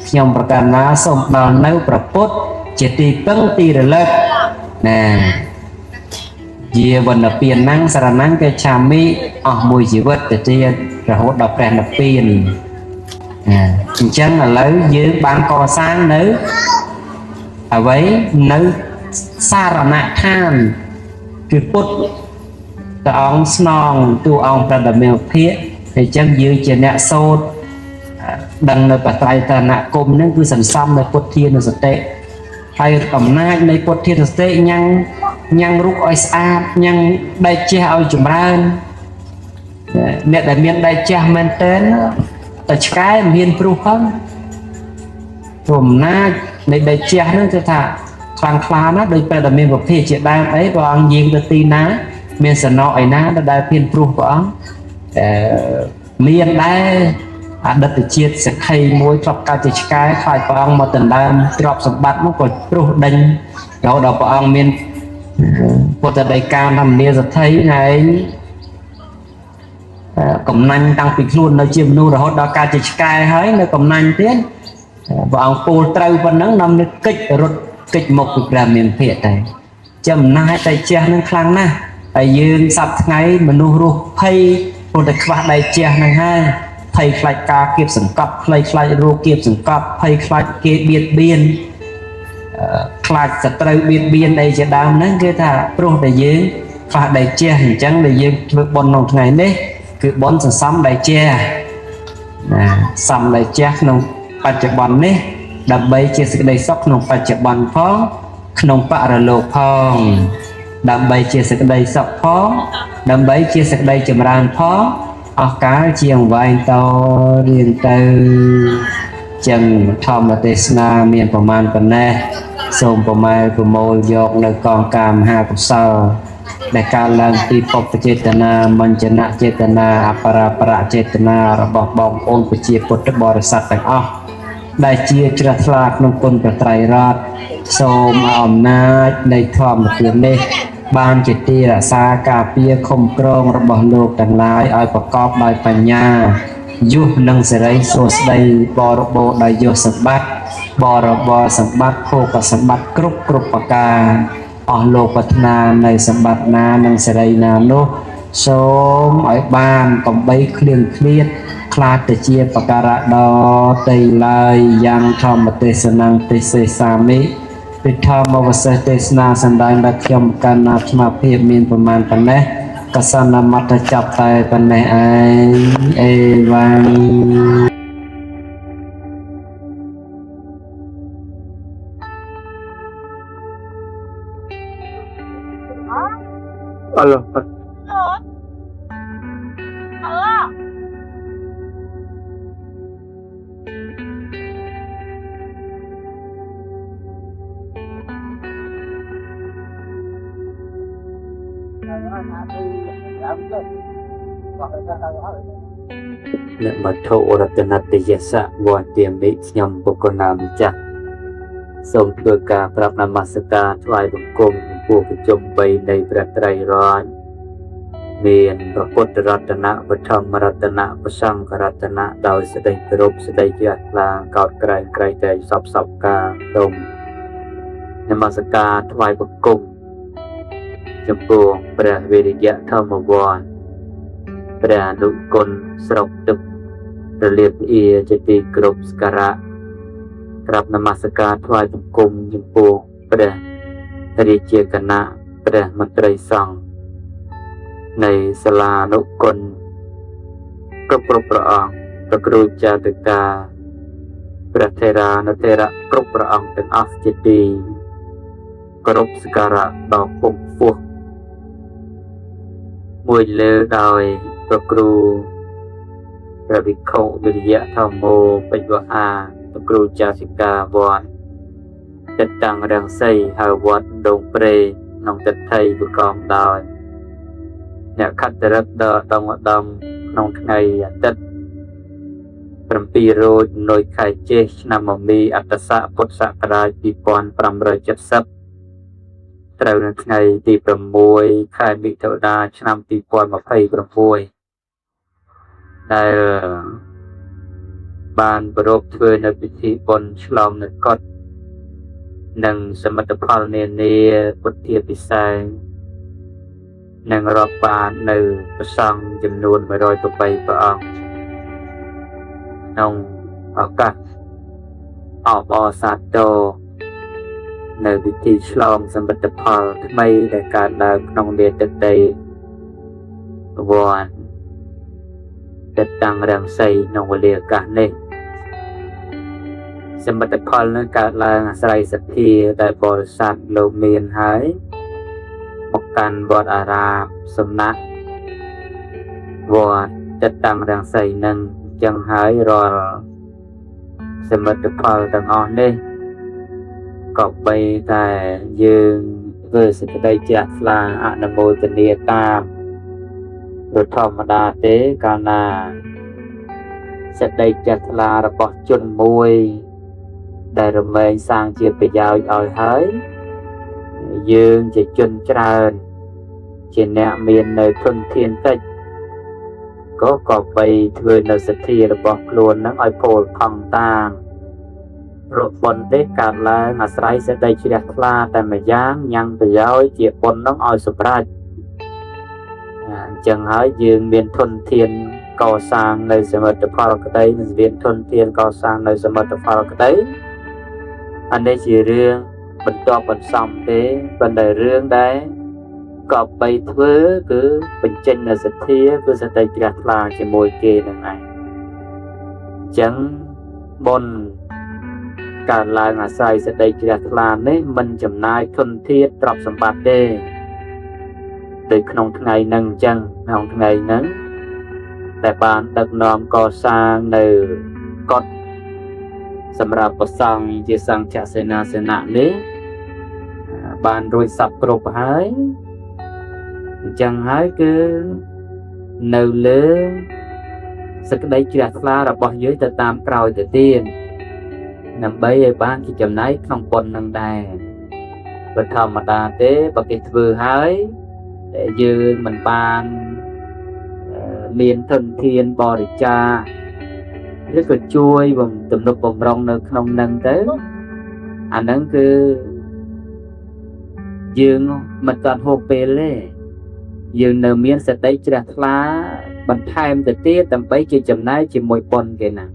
ខ្ញុំប្រកាសណាសូមដល់នៅព្រះពុទ្ធជាទីពឹងទីរលឹកណាយាវណ្ណពានំសរណង្កិច្ឆាមិអស់មួយជីវិតទៅទៀតរហូតដល់ព្រះនិព្វានអញ្ចឹងឥឡូវយើងបានកសាងនៅអ្វីនៅសារណដ្ឋានគឺពុទ្ធព្រះអង្គស្នងតួអង្គព្រះដ៏មានភិក្ខអញ្ចឹងយើងជាអ្នកសូត្រដឹងនៅបត្រៃតនគមហ្នឹងគឺសន្សំនៅពុទ្ធានុសតិហើយអំណាចនៃពុទ្ធានុសតិញ៉ាំងញ៉ាំងរូបឲ្យស្អាតញ៉ាំងដែកជះឲ្យចម្រើនអ្នកដែលមានដែកជះមែនទែនតែឆ្កែមិនហ៊ានព្រុសផងព្រោះអំណាចនៃដែកជះហ្នឹងគឺថាខ្លាំងក្លាណាស់ដោយព្រះដែលមានពភាជាដើមអីព្រះអង្គយាងទៅទីណាមានសំណកឯណាដែលហ៊ានព្រុសព្រះអង្គមានដែរអតីតជាតិសក្ខីមួយធ្លាប់កើតជាឆ្កែខ្លាចព្រះអង្គមកដណ្ដើមទ្រព្យសម្បត្តិមកក៏ព្រុសដេញរហូតដល់ព្រះអង្គមានពុទ្ធដីកាធម្មនាសទ្ធិឯងកំណាញ់តាំងពីខ្លួននៅជាមនុស្សរហូតដល់កើតជាឆ្កែហើយនៅកំណាញ់ទៀតព្រះអង្គពោលត្រូវប៉ុណ្ណឹងនាំនេះកិច្ចរត់កិច្ចមកពីព្រះមានភិក្ខតែចំណាយតែជះនឹងខ្លាំងណាស់ហើយយើងសប្តាហ៍ថ្ងៃមនុស្សរស់ភ័យព្រោះតែខ្វះដៃជះនឹងហើយភ័យខ្លាចការគៀបសង្កត់ភ័យខ្លាចរោគគៀបសង្កត់ភ័យខ្លាចគេបៀតបៀនខ្លាចសត្រូវបៀតបៀនអីជាដើមហ្នឹងគឺថាព្រោះតែយើងខ្វះដៃជះអញ្ចឹងដែលយើងធ្វើបុណ្យក្នុងថ្ងៃនេះគឺបុណ្យសន្សំដៃជះណាសំដៃជះក្នុងបច្ចុប្បន្ននេះដើម្បីជាសេចក្តីសុខក្នុងបច្ចុប្បន្នផងក្នុងបរលោកផងដើម្បីជាសេចក្តីសុខផងដើម្បីជាសេចក្តីចម្រើនផងអស់កាលជាអង្វែងតរៀងទៅចឹងធម្មទេសនាមានប្រមាណប៉ុណ្ណេះសូមប្រម៉ែប្រមូលយកនៅកងកាមហាកុសលដែលកើតឡើងពីបុព្វចេតនាមញ្ញនចេតនាអបរាបរចេតនារបស់បងប្អូនប្រជាពុទ្ធបរិស័ទទាំងអស់ដែលជាជ្រះថ្លាក្នុងគុណព្រះត្រៃរតន៍សូមឲ្យអំណាចនៃធម្មទាននេះបានជាទីរក្សាការពារឃុំក្រងរបស់លោកទាំងឡាយឲ្យប្រកបដោយបញ្ញា យុសនិងសិរីសួស្តីបរិបូរណ៍ដោយយុសសម្បត្តិបរិបូរណ៍សម្បត្តិភោគសម្បត្តិគ្រប់គ្រប់ប្រការអស់លោកប្រាថ្នានៃសម្បត្តិណានិងសិរីណានោះសូមឲ្យបានកំបីគ្លៀងឃ្លាតខ្លាចទៅជាបការៈដតីឡើយយ៉ាងធម្មទេសនំទេសេសាមិពិធម្មវសេសទេសនាសម្ដែងដល់ខ្ញុំកណ្ណាស្មាភាពមានប្រមាណប៉ុណ្ណេះកសនមត្តចាប់តែប៉ុណ្ណេះឯងអេវ៉ាំង Alo. នមត្ថុរតនតយសៈវន្តាមិខ្ញុំបុគ្គលណាម្ចាស់សូមធ្វើការប្រាប់នមស្ការថ្វាយបង្គំចំពោះប្រជុំ3នៃព្រះត្រៃរតន៍មានព្រះពុទ្ធរតនៈបឋមរតនៈព្រះសង្ឃរតនៈដោយសេចក្តីគោរពសេចក្តីជ្រះថ្លាកោតក្រែងក្រៃតែសពសពការសូមនមស្ការថ្វាយបង្គំចំពោះព្រះវិរិយធម្មវ័នព្រះអនុគុណស្រុកទឹករលាបអៀជាទីគោរពសក្ការៈក្រាបនមស្ការថ្វាយបង្គំចំពោះព្រះរាជាគណៈព្រះមន្ត្រីសង្ឃនៃសាលាអនុគុណគ្រប់គ្រប់ព្រះអង្គព្រះគ្រូចារិកាព្រះថេរានុថេរៈគ្រប់ព្រះអង្គទាំងអស់ជាទីគោរពសក្ការៈដ៏ខ្ពង់ខ្ពស់មួយលើដោយព្រះគ្រូព្រះវិខុវិរិយធម្មោពេជ្រវហាព្រះគ្រូចាសិកាវត្តចិត្តតាំងរង្សីហៅវត្តដងព្រៃក្នុងទិដ្ឋីប្រកបដោយអ្នកខត្តរិទ្ធដ៏ដងឧត្តមក្នុងថ្ងៃអាទិត្យ7រោចនៃខែចេសឆ្នាំមមីអត្តស័កពុទ្ធសករាជ2570ត្រូវនៅថ្ងៃទី6ខែមិថុនាឆ្នាំ2026ដែលបានប្រារព្ធធ្វើនៅពិធីបុណ្យឆ្លងនៅកុដនិងសមិទ្ធផលនានាពុទ្ធាពិសេសនិងរាប់បាននៅព្រះសង្ឃចំនួន108ព្រះអង្គក្នុងឱកាសអបអរសាទរនៅពិធីឆ្លងសមិទ្ធផលថ្មីដែលកើតឡើងក្នុងលាទឹកដីវត្តចិត្តតាំងរង្សីក្នុងវេលាឱកាសនេះសមិទ្ធផលនឹងកើតឡើងអាស្រ័យសទ្ធាដែលបរិស័ទលោកមានហើយមកកាន់វត្តអារាមសំណាក់វត្តចិត្តតាំងរង្សីនឹងចឹងហើយរាល់សមិទ្ធផលទាំងអស់នេះក៏បីតែយើងធ្វើសេចក្តីជ្រះថ្លាអនុមោទនាតាមព្រោះធម្មតាទេកាលណាសេចក្តីជ្រះថ្លារបស់ជនមួយដែលរមែងសាងជាប្រយោជន៍ឲ្យហើយយើងជាជនច្រើនជាអ្នកមាននៅធនធានតិចក៏បីធ្វើនៅសទ្ធារបស់ខ្លួននឹងឲ្យពោលផង់តាមព្រោះបុណ្យទេកើតឡើងអាស្រ័យសេចក្តីជ្រះថ្លាតែម្យ៉ាងញ៉ាំងប្រយោជន៍ជាបុណ្យនឹងឲ្យសម្រេចអញ្ចឹងហើយយើងមានធនធានកសាងនៅសមិទ្ធផលក្តីមិនមានធនធានកសាងនៅសមិទ្ធផលក្តីអានេះជារឿងបន្ទាប់បន្សំទេប៉ុន្តែរឿងដែលក៏បីធ្វើគឺបញ្ចេញនៅសទ្ធាគឺសតិជ្រះថ្លាជាមួយគេនឹងឯងអញ្ចឹងបុណ្យកើតឡើងអាស្រ័យសតិជ្រះថ្លានេះមិនចំណាយធនធានទ្រព្យសម្បត្តិទេដូចក្នុងថ្ងៃហ្នឹងអញ្ចឹងក្នុងថ្ងៃហ្នឹងដែលបានដឹកនាំកសាងនៅកុដិសម្រាប់ព្រះសង្ឃជាសង្ឃសេនាសនៈនេះបានរួចសពគ្រប់ហើយអញ្ចឹងហើយគឺនៅលើសេចក្តីជ្រះថ្លារបស់យើងទៅតាមក្រោយទៅទៀតដើម្បីឲ្យបានជាចំណែកក្នុងបុណ្យនឹងដែរបើធម្មតាទេបើគេធ្វើហើយតែយើងមិនបានមានធនធានបរិច្ចាគ ឬក៏ជួយបំទំនប់បំរុងនៅក្នុងនឹងទៅអាហ្នឹងគឺយើងមិនទាន់ហួសពេលទេយើងនៅមានសតិជ្រះថ្លាបន្ថែមទៅទៀតដើម្បីជាចំណែកជាមួយបុណ្យគេណា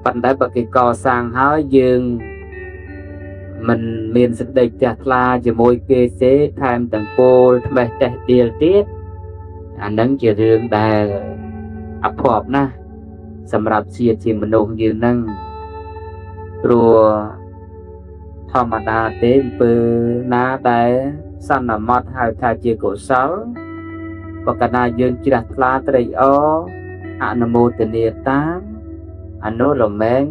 ប៉ុន្តែបើគេកសាងហើយយើងមិនមានសតិជ្រះថ្លាជាមួយគេទេថែមទាំងពោលត្បេះតេះដៀលទៀតអាហ្នឹងជារឿងដែលអភ័ព្វណាស់សម្រាប់ជាតិជាមនុស្សយើងហ្នឹងព្រោះធម្មតាទេអំពើណាដែលសន្មត់ហៅថាជាកុសលបើកាលណាយើងជ្រះថ្លាត្រេកអរអនុមោទនាតាមអនុលមែង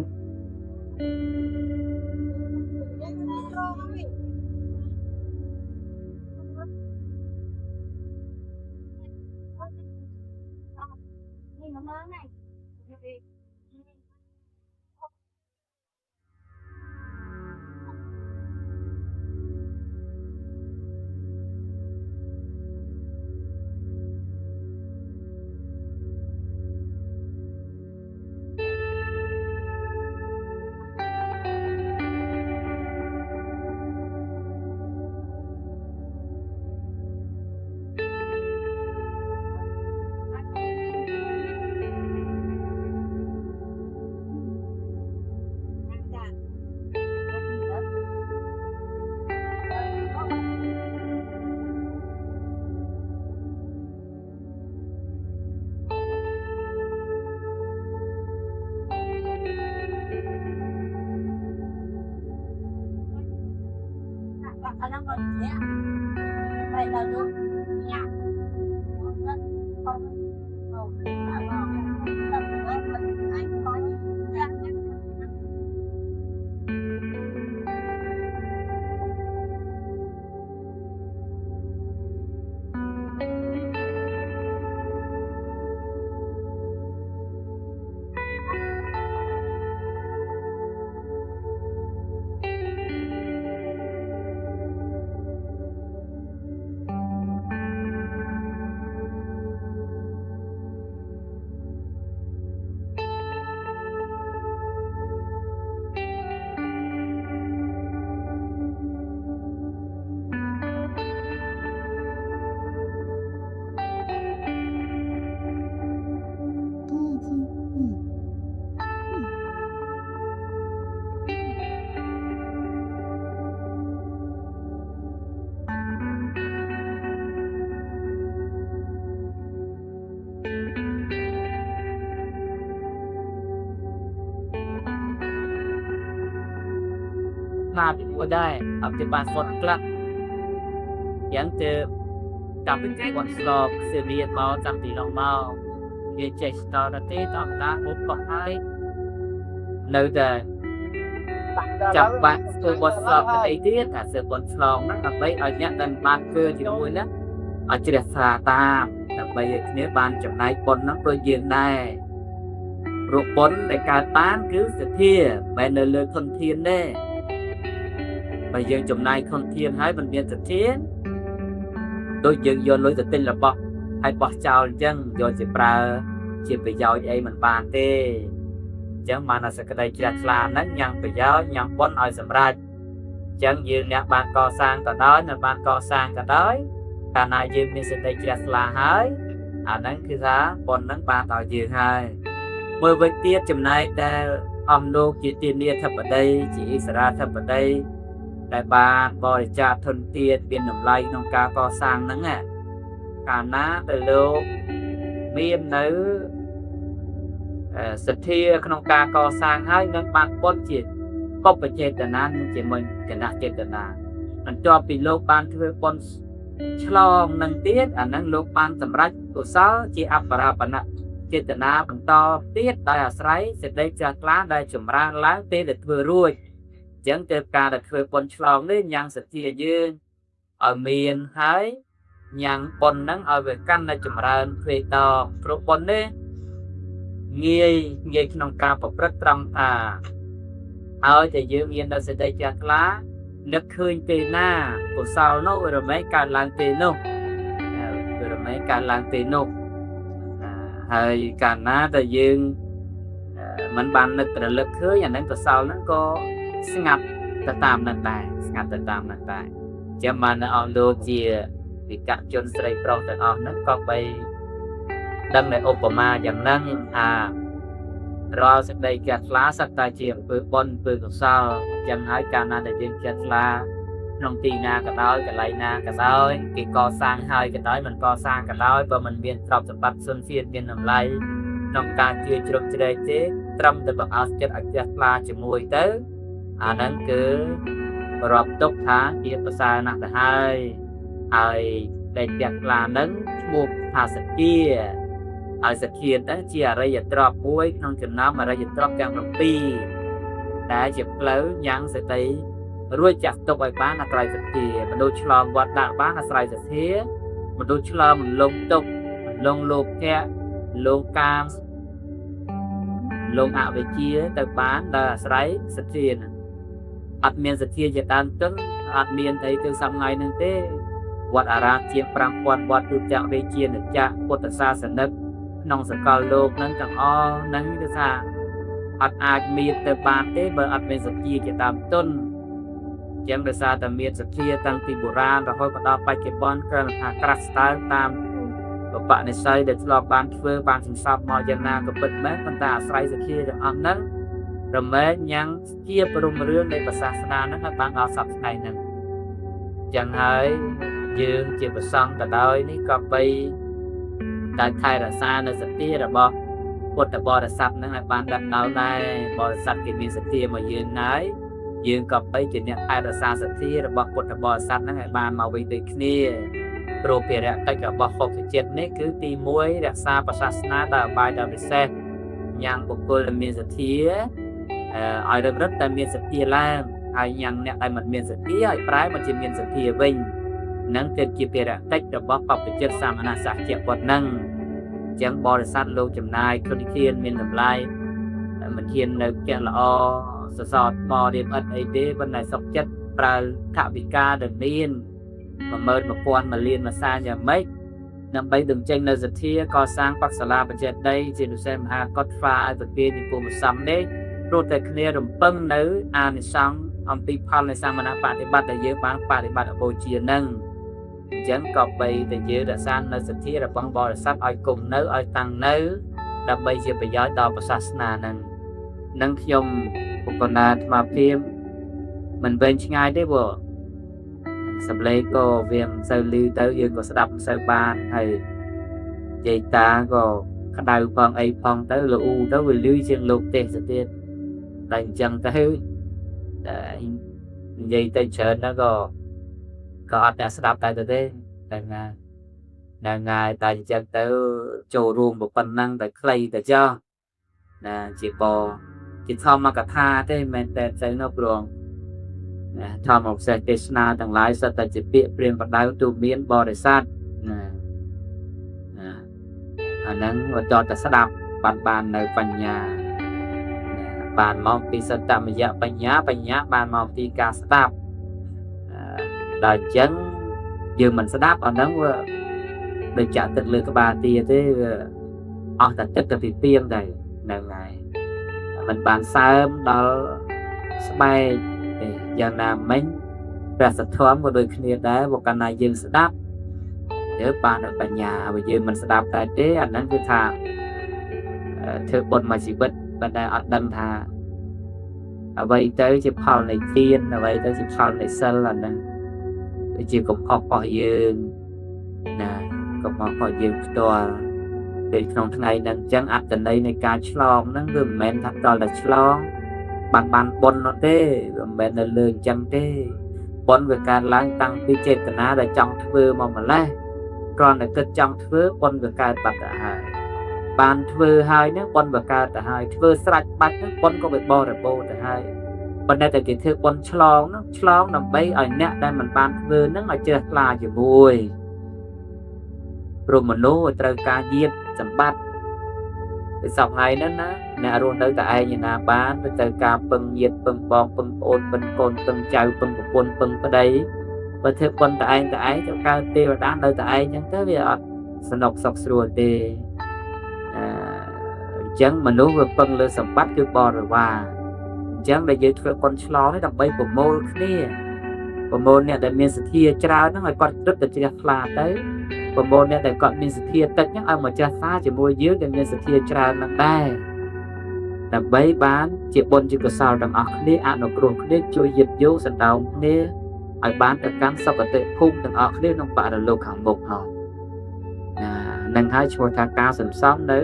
មកពីដែរអត់បានស្វត់ខ្លះយ៉ាងទៅចាប់ពីគាត់ស្លបសេរីមកតាំងពីឡងមកវាចេះស្តរទេតាមតាឧបហើយនៅតែចាំបាច់ធ្វើបត់ស្លបទៅអីទៀតថាធ្វើបត់ស្លងហ្នឹងដើម្បីឲ្យអ្នកដែលបានធ្វើជាមួយហ្នឹងឲ្យជ្រះថ្លាតាមដើម្បីឲ្យគ្នាបានចំណែកបុណ្យហ្នឹងដូចយើងដែរព្រោះបុណ្យដែលកើតបានគឺសទ្ធាមិនមែននៅលើធនធានទេបើយើងចំណាយធនធានហើយមិនមានសទ្ធាដូចយើងយកលុយទៅទិញរបស់ហើយបោះចោលអញ្ចឹងយកជាប្រើជាប្រយោជន៍អីមិនបានទេអញ្ចឹងបានតែសក្តីជ្រះថ្លាហ្នឹងញ៉ាំប្រយោជន៍ញ៉ាំបុណ្យឲ្យសម្រេចអញ្ចឹងយើងអ្នកបានកសាងក៏ដោយនៅបានកសាងក៏ដោយកាលណាយើងមានសេចក្តីជ្រះថ្លាហើយអាហ្នឹងគឺថាបុណ្យហ្នឹងបានដល់យើងហើយមួយវិញទៀតចំណែកដែលអង្គលោកជាទានាធិបតីជាអិសរាធិបតីដែលបានបរិច្ចាគធនធានមានតម្លៃក្នុងការកសាងហ្នឹងណាកាលណាដែលលោកមាននៅសទ្ធាក្នុងការកសាងហើយនឹងបានបុណ្យជាកុបចេតនានិងជាមួយគណៈចេតនាបន្ទាប់ពីលោកបានធ្វើបុណ្យឆ្លងនឹងទៀតអាហ្នឹងលោកបានសម្រេចកុសលជាអបរាបណៈចេតនាបន្តទៀតដោយអាស្រ័យសេចក្តីជ្រះថ្លាដែលចម្រើនឡើងពេលដែលធ្វើរួចអញ្ចឹងទៅការដែលធ្វើបុណ្យឆ្លងនេះញ៉ាំងសទ្ធាយើងឲ្យមានហើយញ៉ាំងបុណ្យហ្នឹងឲ្យវាកាន់តែចម្រើនទ្វេដងព្រោះបុណ្យនេះងាយងាយក្នុងការប្រព្រឹត្តត្រង់ថាឲ្យតែយើងមានដល់សេចក្តីជ្រះថ្លានឹកឃើញពេលណាកុសលនោះវារមែងកើតឡើងពេលនោះវារមែងកើតឡើងពេលនោះហើយកាលណាតែយើង มันបាននឹករលឹកឃើញអានឹងកុសលហ្នឹងក៏ស្ងាត់ទៅតាមនឹងដែរស្ងាត់ទៅតាមនឹងដែរចាំបានអស់លោកជាវិកជនស្រីប្រុសទាំងអស់ហ្នឹងក៏បីដឹងនៅឧបមាយ៉ាងហ្នឹងថារាល់សេចក្តីជ្រះថ្លាសត្វតែជាអំពើបុណ្យអំពើកុសលចឹងហើយកាលណាដែលយើងជ្រះថ្លាក្នុងទីណាក៏ដោយកន្លែងណាក៏ដោយគេកសាងហើយក៏ដោយមិនកសាងក៏ដោយបើមិនមានទ្រព្យសម្បត្តិសុនធានមានតម្លៃក្នុងការជួយជ្រោមជ្រែងទេត្រឹមតែបង្អោនចិត្តឲ្យជ្រះថ្លាជាមួយទៅអាហ្នឹងគឺរាប់ទុកថាជាប្រសើរណាស់ទៅហើយហើយដែលជ្រះថ្លាហ្នឹងឈ្មោះថាសទ្ធាហើយសទ្ធាទៅជាអរិយទ្រព្យមួយក្នុងចំណោមអរិយទ្រព្យទាំង7ដែលជាផ្លូវញ៉ាំងសតិរួចចាក់ទុកឲ្យបានអាស្រ័យសទ្ធាមនុស្សឆ្លងវត្តដាក់បានអាស្រ័យសទ្ធាមនុស្សឆ្លងមលងទុកមលងលោភៈលងកាមលងអវិជ្ជាទៅបានដោយអាស្រ័យសទ្ធាអត់មានសទ្ធាជាដើមទុនអត់មានអីទៅសប្ងៃនឹងទេវត្តអារាមជាង5000វត្តទូទាំងរាជាណាចក្រពុទ្ធសាសនិកក្នុងសកលលោកនឹងទាំងអស់នឹងគឺថាអត់អាចមានទៅបានទេបើអត់មានសទ្ធាជាដើមទុនចឹងដោយសារតែមានសទ្ធាតាំងពីបុរាណរហូតមកដល់បច្ចុប្បន្នគ្រាន់តែថាក្រាស់ស្ដើងតាមបពនិស្ស័យដែលធ្លាប់បានធ្វើបានសន្សំមកយ៉ាងណាក៏ពិតមែនប៉ុន្តែអាស្រ័យសទ្ធាទាំងអស់ហ្នឹងរមែងញ៉ាំងជាព្រំរឿងនៃសាសនាហ្នឹងឲ្យបានដល់សប្តាហ៍ថ្ងៃហ្នឹងចឹងហើយយើងជាប្រសង់ក៏ដោយនេះក៏បីតែថែរក្សានៅសទ្ធារបស់ពុទ្ធបរិស័ទហ្នឹងឲ្យបានដល់ដល់ដែរបរិស័ទគេមានសទ្ធាមកយើងហើយយើងក៏បីជាអ្នកថែរក្សាសទ្ធារបស់ពុទ្ធបរិស័ទហ្នឹងឲ្យបានមកវិញដូចគ្នាព្រោះភារកិច្ចរបស់ពុទ្ធចិត្តនេះគឺទី1រក្សាសាសនាដោយអបាយដោយពិសេសញ៉ាំងបុគ្គលដែលមានសទ្ធាឲ្យរឹងរិតតែមានសទ្ធាឡើងហើយញ៉ាំងអ្នកដែលមិនមានសទ្ធាឲ្យប្រែមកជាមានសទ្ធាវិញនឹងគឺជាភារកិច្ចរបស់បព្វជិតសាមណសហជាពុទ្ធនឹងចឹងបរិស័ទលោកចំណាយធនធានមានតម្លៃមិនធាននៅផ្ទះល្អសសរថ្មរៀបឥដ្ឋអីទេប៉ុន្តែសុខចិត្តប្រើថវិកាដែលមាន11000មួយលានមួយសែនយ៉ាងម៉េចដើម្បីបញ្ចេញនៅសទ្ធាកសាងបក្សលាបច្ចេតីជាពិសេសមហាកុដហ្វាឲ្យពពានិពុមសំនេះព្រោះតែគ្នារំពឹងនៅអានិសង្សអំពីផលនៃសមណបតិបត្តិដែលយើងបានបតិបត្តិបូជានឹងអញ្ចឹងក៏បីតែយើងរក្សានៅសទ្ធារបស់បរិស័ទឲ្យគង់នៅឲ្យតាំងនៅដើម្បីជាប្រយោជន៍ដល់សាសនានឹងនឹងខ្ញុំបុគ្គលណាអាត្មាភាពមិនវែងឆ្ងាយទេព្រោះសំឡេងក៏វាមិនសូវឮទៅយើងក៏ស្ដាប់មិនសូវបានហើយយាយតាក៏ក្តៅផងអីផងទៅលូទៅវាឮជាងលោកទេសទៅទៀតតែអញ្ចឹងទៅនិយាយទៅច្រើនហ្នឹងក៏អត់អ្នកស្ដាប់តែទៅទេតែណាហ្នឹងហើយតែអញ្ចឹងទៅចូលរួមប៉ុណ្ណឹងតែខ្លីទៅចុះណាជាបជាធម្មកថាទេមិនមែនតែទៅនៅព្រោះណាធម្មឧបសេសទេសនាទាំងឡាយសុទ្ធតែជាពាក្យព្រាមបដៅទូមានបរិស័ទណាណាអាហ្នឹងបើតតែស្ដាប់បាននៅបញ្ញាណាបានមកពីសត្តមយៈបញ្ញាបញ្ញាបានមកពីការស្ដាប់ដល់អញ្ចឹងយើងមិនស្ដាប់អាហ្នឹងវាដូចចាក់ទឹកលើក្បាលទាទេវាអស់តែទឹកទៅពីពីងដែរហ្នឹងហើយมันបានសើមដល់ស្បែកទេយ៉ាងណាមិញព្រះសទ្ធំក៏ដូចគ្នាដែរបើកាលណាយើងស្ដាប់ទៅបានដល់បញ្ញាបើយើងមិនស្ដាប់តែទេអាហ្នឹងគឺថាធ្វើបុណ្យមួយជីវិតប៉ុន្តែអត់ដឹងថាអ្វីទៅជាផលនៃទានអ្វីទៅជាផលនៃសិលអាហ្នឹងគឺជាកំហុសរបស់យើងណាកំហុសរបស់យើងផ្ទាល់ពេលក្នុងថ្ងៃហ្នឹងអញ្ចឹងអត្តន័យនៃការឆ្លងហ្នឹងវាមិនមែនថាតតែឆ្លងបានបុណ្យនោះទេវាមិនមែននៅលើអញ្ចឹងទេបុណ្យវាកើតឡើងតាំងពីចេតនាដែលចង់ធ្វើមកម្លេះគ្រាន់តែគិតចង់ធ្វើបុណ្យវាកើតបាត់ទៅហើយបានធ្វើហើយហ្នឹងបុណ្យវាកើតទៅហើយធ្វើស្រេចបាច់ហ្នឹងបុណ្យក៏វាបរិបូរណ៍ទៅហើយប៉ុន្តែតែគេធ្វើបុណ្យឆ្លងហ្នឹងឆ្លងដើម្បីឲ្យអ្នកដែលមិនបានធ្វើហ្នឹងឲ្យជ្រះថ្លាជាមួយព្រោះមនុស្សត្រូវការញាតិសម្បត្តិពេលសប្តាហ៍ហ្នឹងណាអ្នករស់នៅតែឯងណាបានវាត្រូវការពឹងញាតិពឹងបងពឹងប្អូនពឹងកូនពឹងចៅពឹងប្រពន្ធពឹងប្តីបើធ្វើបុណ្យតែឯងទៅកើតទេវតានៅតែឯងអញ្ចឹងទៅវាអត់សនុកសុខស្រួលទេ ញ្ចឹងមនុស្សវាពឹងលើសម្បត្តិគឺបរិវារអញ្ចឹងដែលយើងធ្វើបុណ្យឆ្លងនេះដើម្បីប្រមូលគ្នាប្រមូលអ្នកដែលមានសទ្ធាច្រើនហ្នឹងឲ្យគាត់ព្រឹត្តទៅជ្រះថ្លាទៅប្រមូលអ្នកដែលគាត់មានសទ្ធាតិចហ្នឹងឲ្យមកជ្រះថ្លាជាមួយយើងដែលមានសទ្ធាច្រើនហ្នឹងដែរដើម្បីបានជាបុណ្យជាកុសលទាំងអស់គ្នាអនុគ្រោះគ្នាជួយយឹតយោងសណ្ដោងគ្នាឲ្យបានទៅកាន់សុគតិភូមិទាំងអស់គ្នាក្នុងបរលោកខាងមុខហើយណានឹងហើយឈ្មោះថាការសន្សំនៅ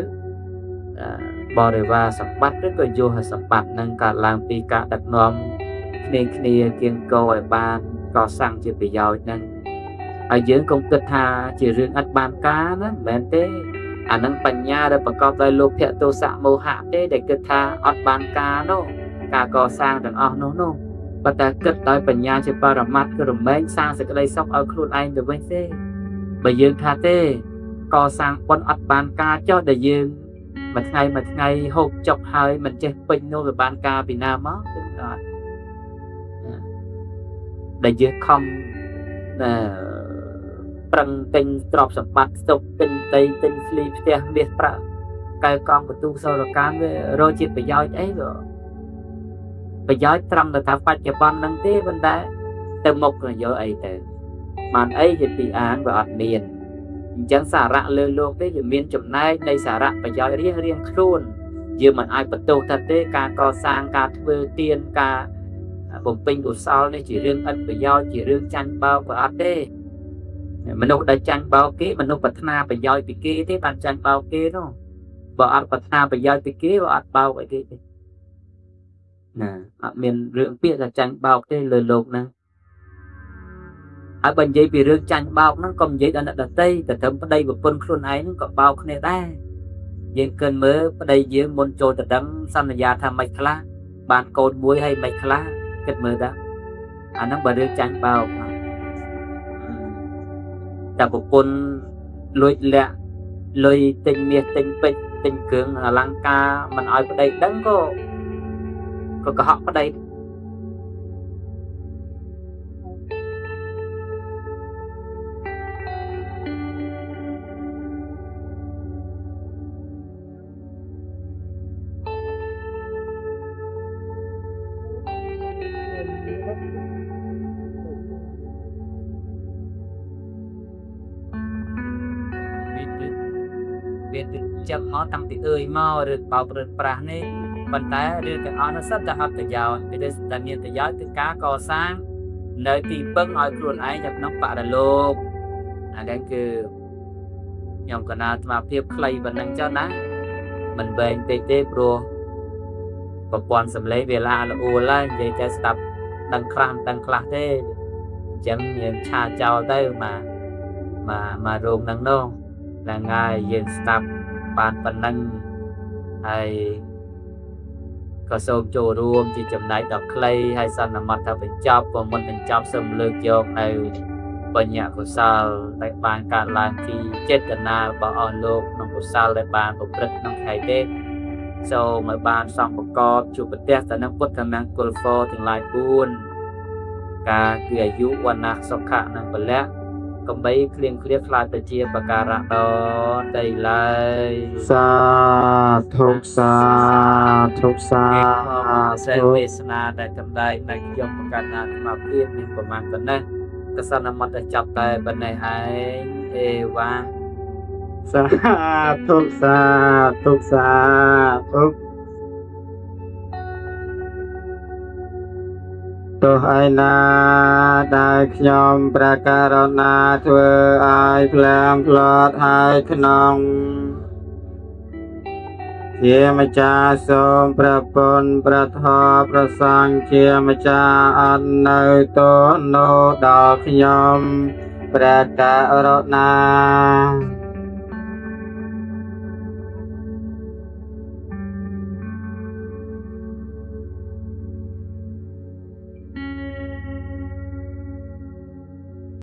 បរិវារសម្បត្តិឬក៏យោហសម្បត្តិនឹងកើតឡើងពីការដឹកនាំគ្នាគ្នាគៀងគោឲ្យបានកសាងជាប្រយោជន៍ហ្នឹងហើយយើងកុំគិតថាជារឿងឥតបានការណាមិនមែនទេអានឹងបញ្ញាដែលប្រកបដោយលោភៈទោសៈមោហៈទេដែលគិតថាអត់បានការនោះការកសាងទាំងអស់នោះនោះប៉ុន្តែគិតដោយបញ្ញាជាបរមត្តគឺរមែងសាងសេចក្តីសុខឲ្យខ្លួនឯងទៅវិញទេបើយើងថាទេកសាងបុណ្យអត់បានការចុះដែលយើងមួយថ្ងៃមួយថ្ងៃហូបចុកហើយមិនចេះពេញនោះវាបានការពីណាមកគឺអត់ដែលយើងខំប្រឹងទិញទ្រព្យសម្បត្តិស្តុកទិញដីទិញស្លីផ្ទះមាសប្រាក់កែកង់បន្ទូសរកានវារកជាប្រយោជន៍អីក៏ប្រយោជន៍ត្រឹមតែថាបច្ចុប្បន្នហ្នឹងទេប៉ុន្តែទៅមុខក៏យកអីទៅបានអីជាទីអាងវាអត់មានអញ្ចឹងសារៈលើលោកនេះវាមានចំណែកនៃសារៈប្រយោជន៍រៀងរៀងខ្លួនយើងមិនអាចបន្ទោសថាទេការកសាងការធ្វើទានការបំពេញកុសលនេះជារឿងឥតប្រយោជន៍ជារឿងចាញ់បោកក៏អត់ទេមនុស្សដែលចាញ់បោកគេមនុស្សប្រាថ្នាប្រយោជន៍ពីគេទេបានចាញ់បោកគេនោះបើអត់ប្រាថ្នាប្រយោជន៍ពីគេបើអត់បោកអីគេទេណាអត់មានរឿងពាក្យថាចាញ់បោកទេលើលោកហ្នឹងហើយបើនិយាយពីរឿងចាញ់បោកហ្នឹងកុំនិយាយដល់អ្នកដទៃតែត្រឹមប្តីប្រពន្ធខ្លួនឯងហ្នឹងក៏បោកគ្នាដែរយើងគិតមើលប្តីយើងមុនចូលទៅដឹងសន្យាថាមិនខ្លះបានកូនមួយហើយមិនខ្លះគិតមើលតាអាហ្នឹងបើរឿងចាញ់បោកតែប្រពន្ធលួចលាក់លុយទិញមាសទិញពេជ្រទិញគ្រឿងអលង្ការមិនឲ្យប្តីដឹងក៏កុហកប្តីវាចឹងមកតាំងពីអើយមកឬបោកឬប្រាស់នេះប៉ុន្តែរឿងទាំងអស់នោះសិតតែអត់ប្រយោជន៍វាតែមានប្រយោជន៍គឺការកសាងនៅទីពឹងឲ្យខ្លួនឯងនៅក្នុងបរលោកអានេះគឺខ្ញុំកណាអាត្មាភាពខ្លីប៉ុណ្ណឹងចុះណាមិនវែងពេកទេព្រោះប្រព័ន្ធសម្លេងវាឡាល្អួលហើយនិយាយតែស្ដាប់ដឹងខ្លះមិនដឹងខ្លះទេអញ្ចឹងយើងឆាចោលទៅមកមករោងហ្នឹងនោះហ្នឹងហើយយើងស្ដាប់បានប៉ុណ្ណឹងហើយក៏សូមចូលរួមជាចំណែកដ៏ខ្លីហើយសន្មតថាបញ្ចប់ក៏មុនបញ្ចប់សូមលើកយកនៅបញ្ញកុសលដែលបានកើតឡើងពីចេតនារបស់អស់លោកក្នុងកុសលដែលបានប្រព្រឹត្តក្នុងថ្ងៃនេះសូមឲ្យបានសំប្រកបជួបប្រទះទៅនឹងពុទ្ធមង្គលហ្វទាំងឡាយ4ការគឺអាយុវណ្ណៈសុខៈនិងពលៈកំបីគ្លៀងគ្លៀខ្លាចទៅជាបការៈដតីឡើយសាធុសាធុសា សេវេសនាដែលកំដែងនៅខ្ញុំប្រកាសអាត្មាភាពមានប្រមាណប៉ុណ្ណេះកសនមត្តចាប់តែប៉ុណ្ណេះឯងអេវ៉ា សាធុសាធុសាធុទោះឯណាដែលខ្ញុំព្រះករុណាធ្វើឲ្យភ្លាំងផ្លត់ហើយក្នុងជាម្ចាស់សូមព្រះពុនព្រះធម៌ព្រះសង្ឃជាម្ចាស់អត់នៅទោសនោះដល់ខ្ញុំព្រះករុណា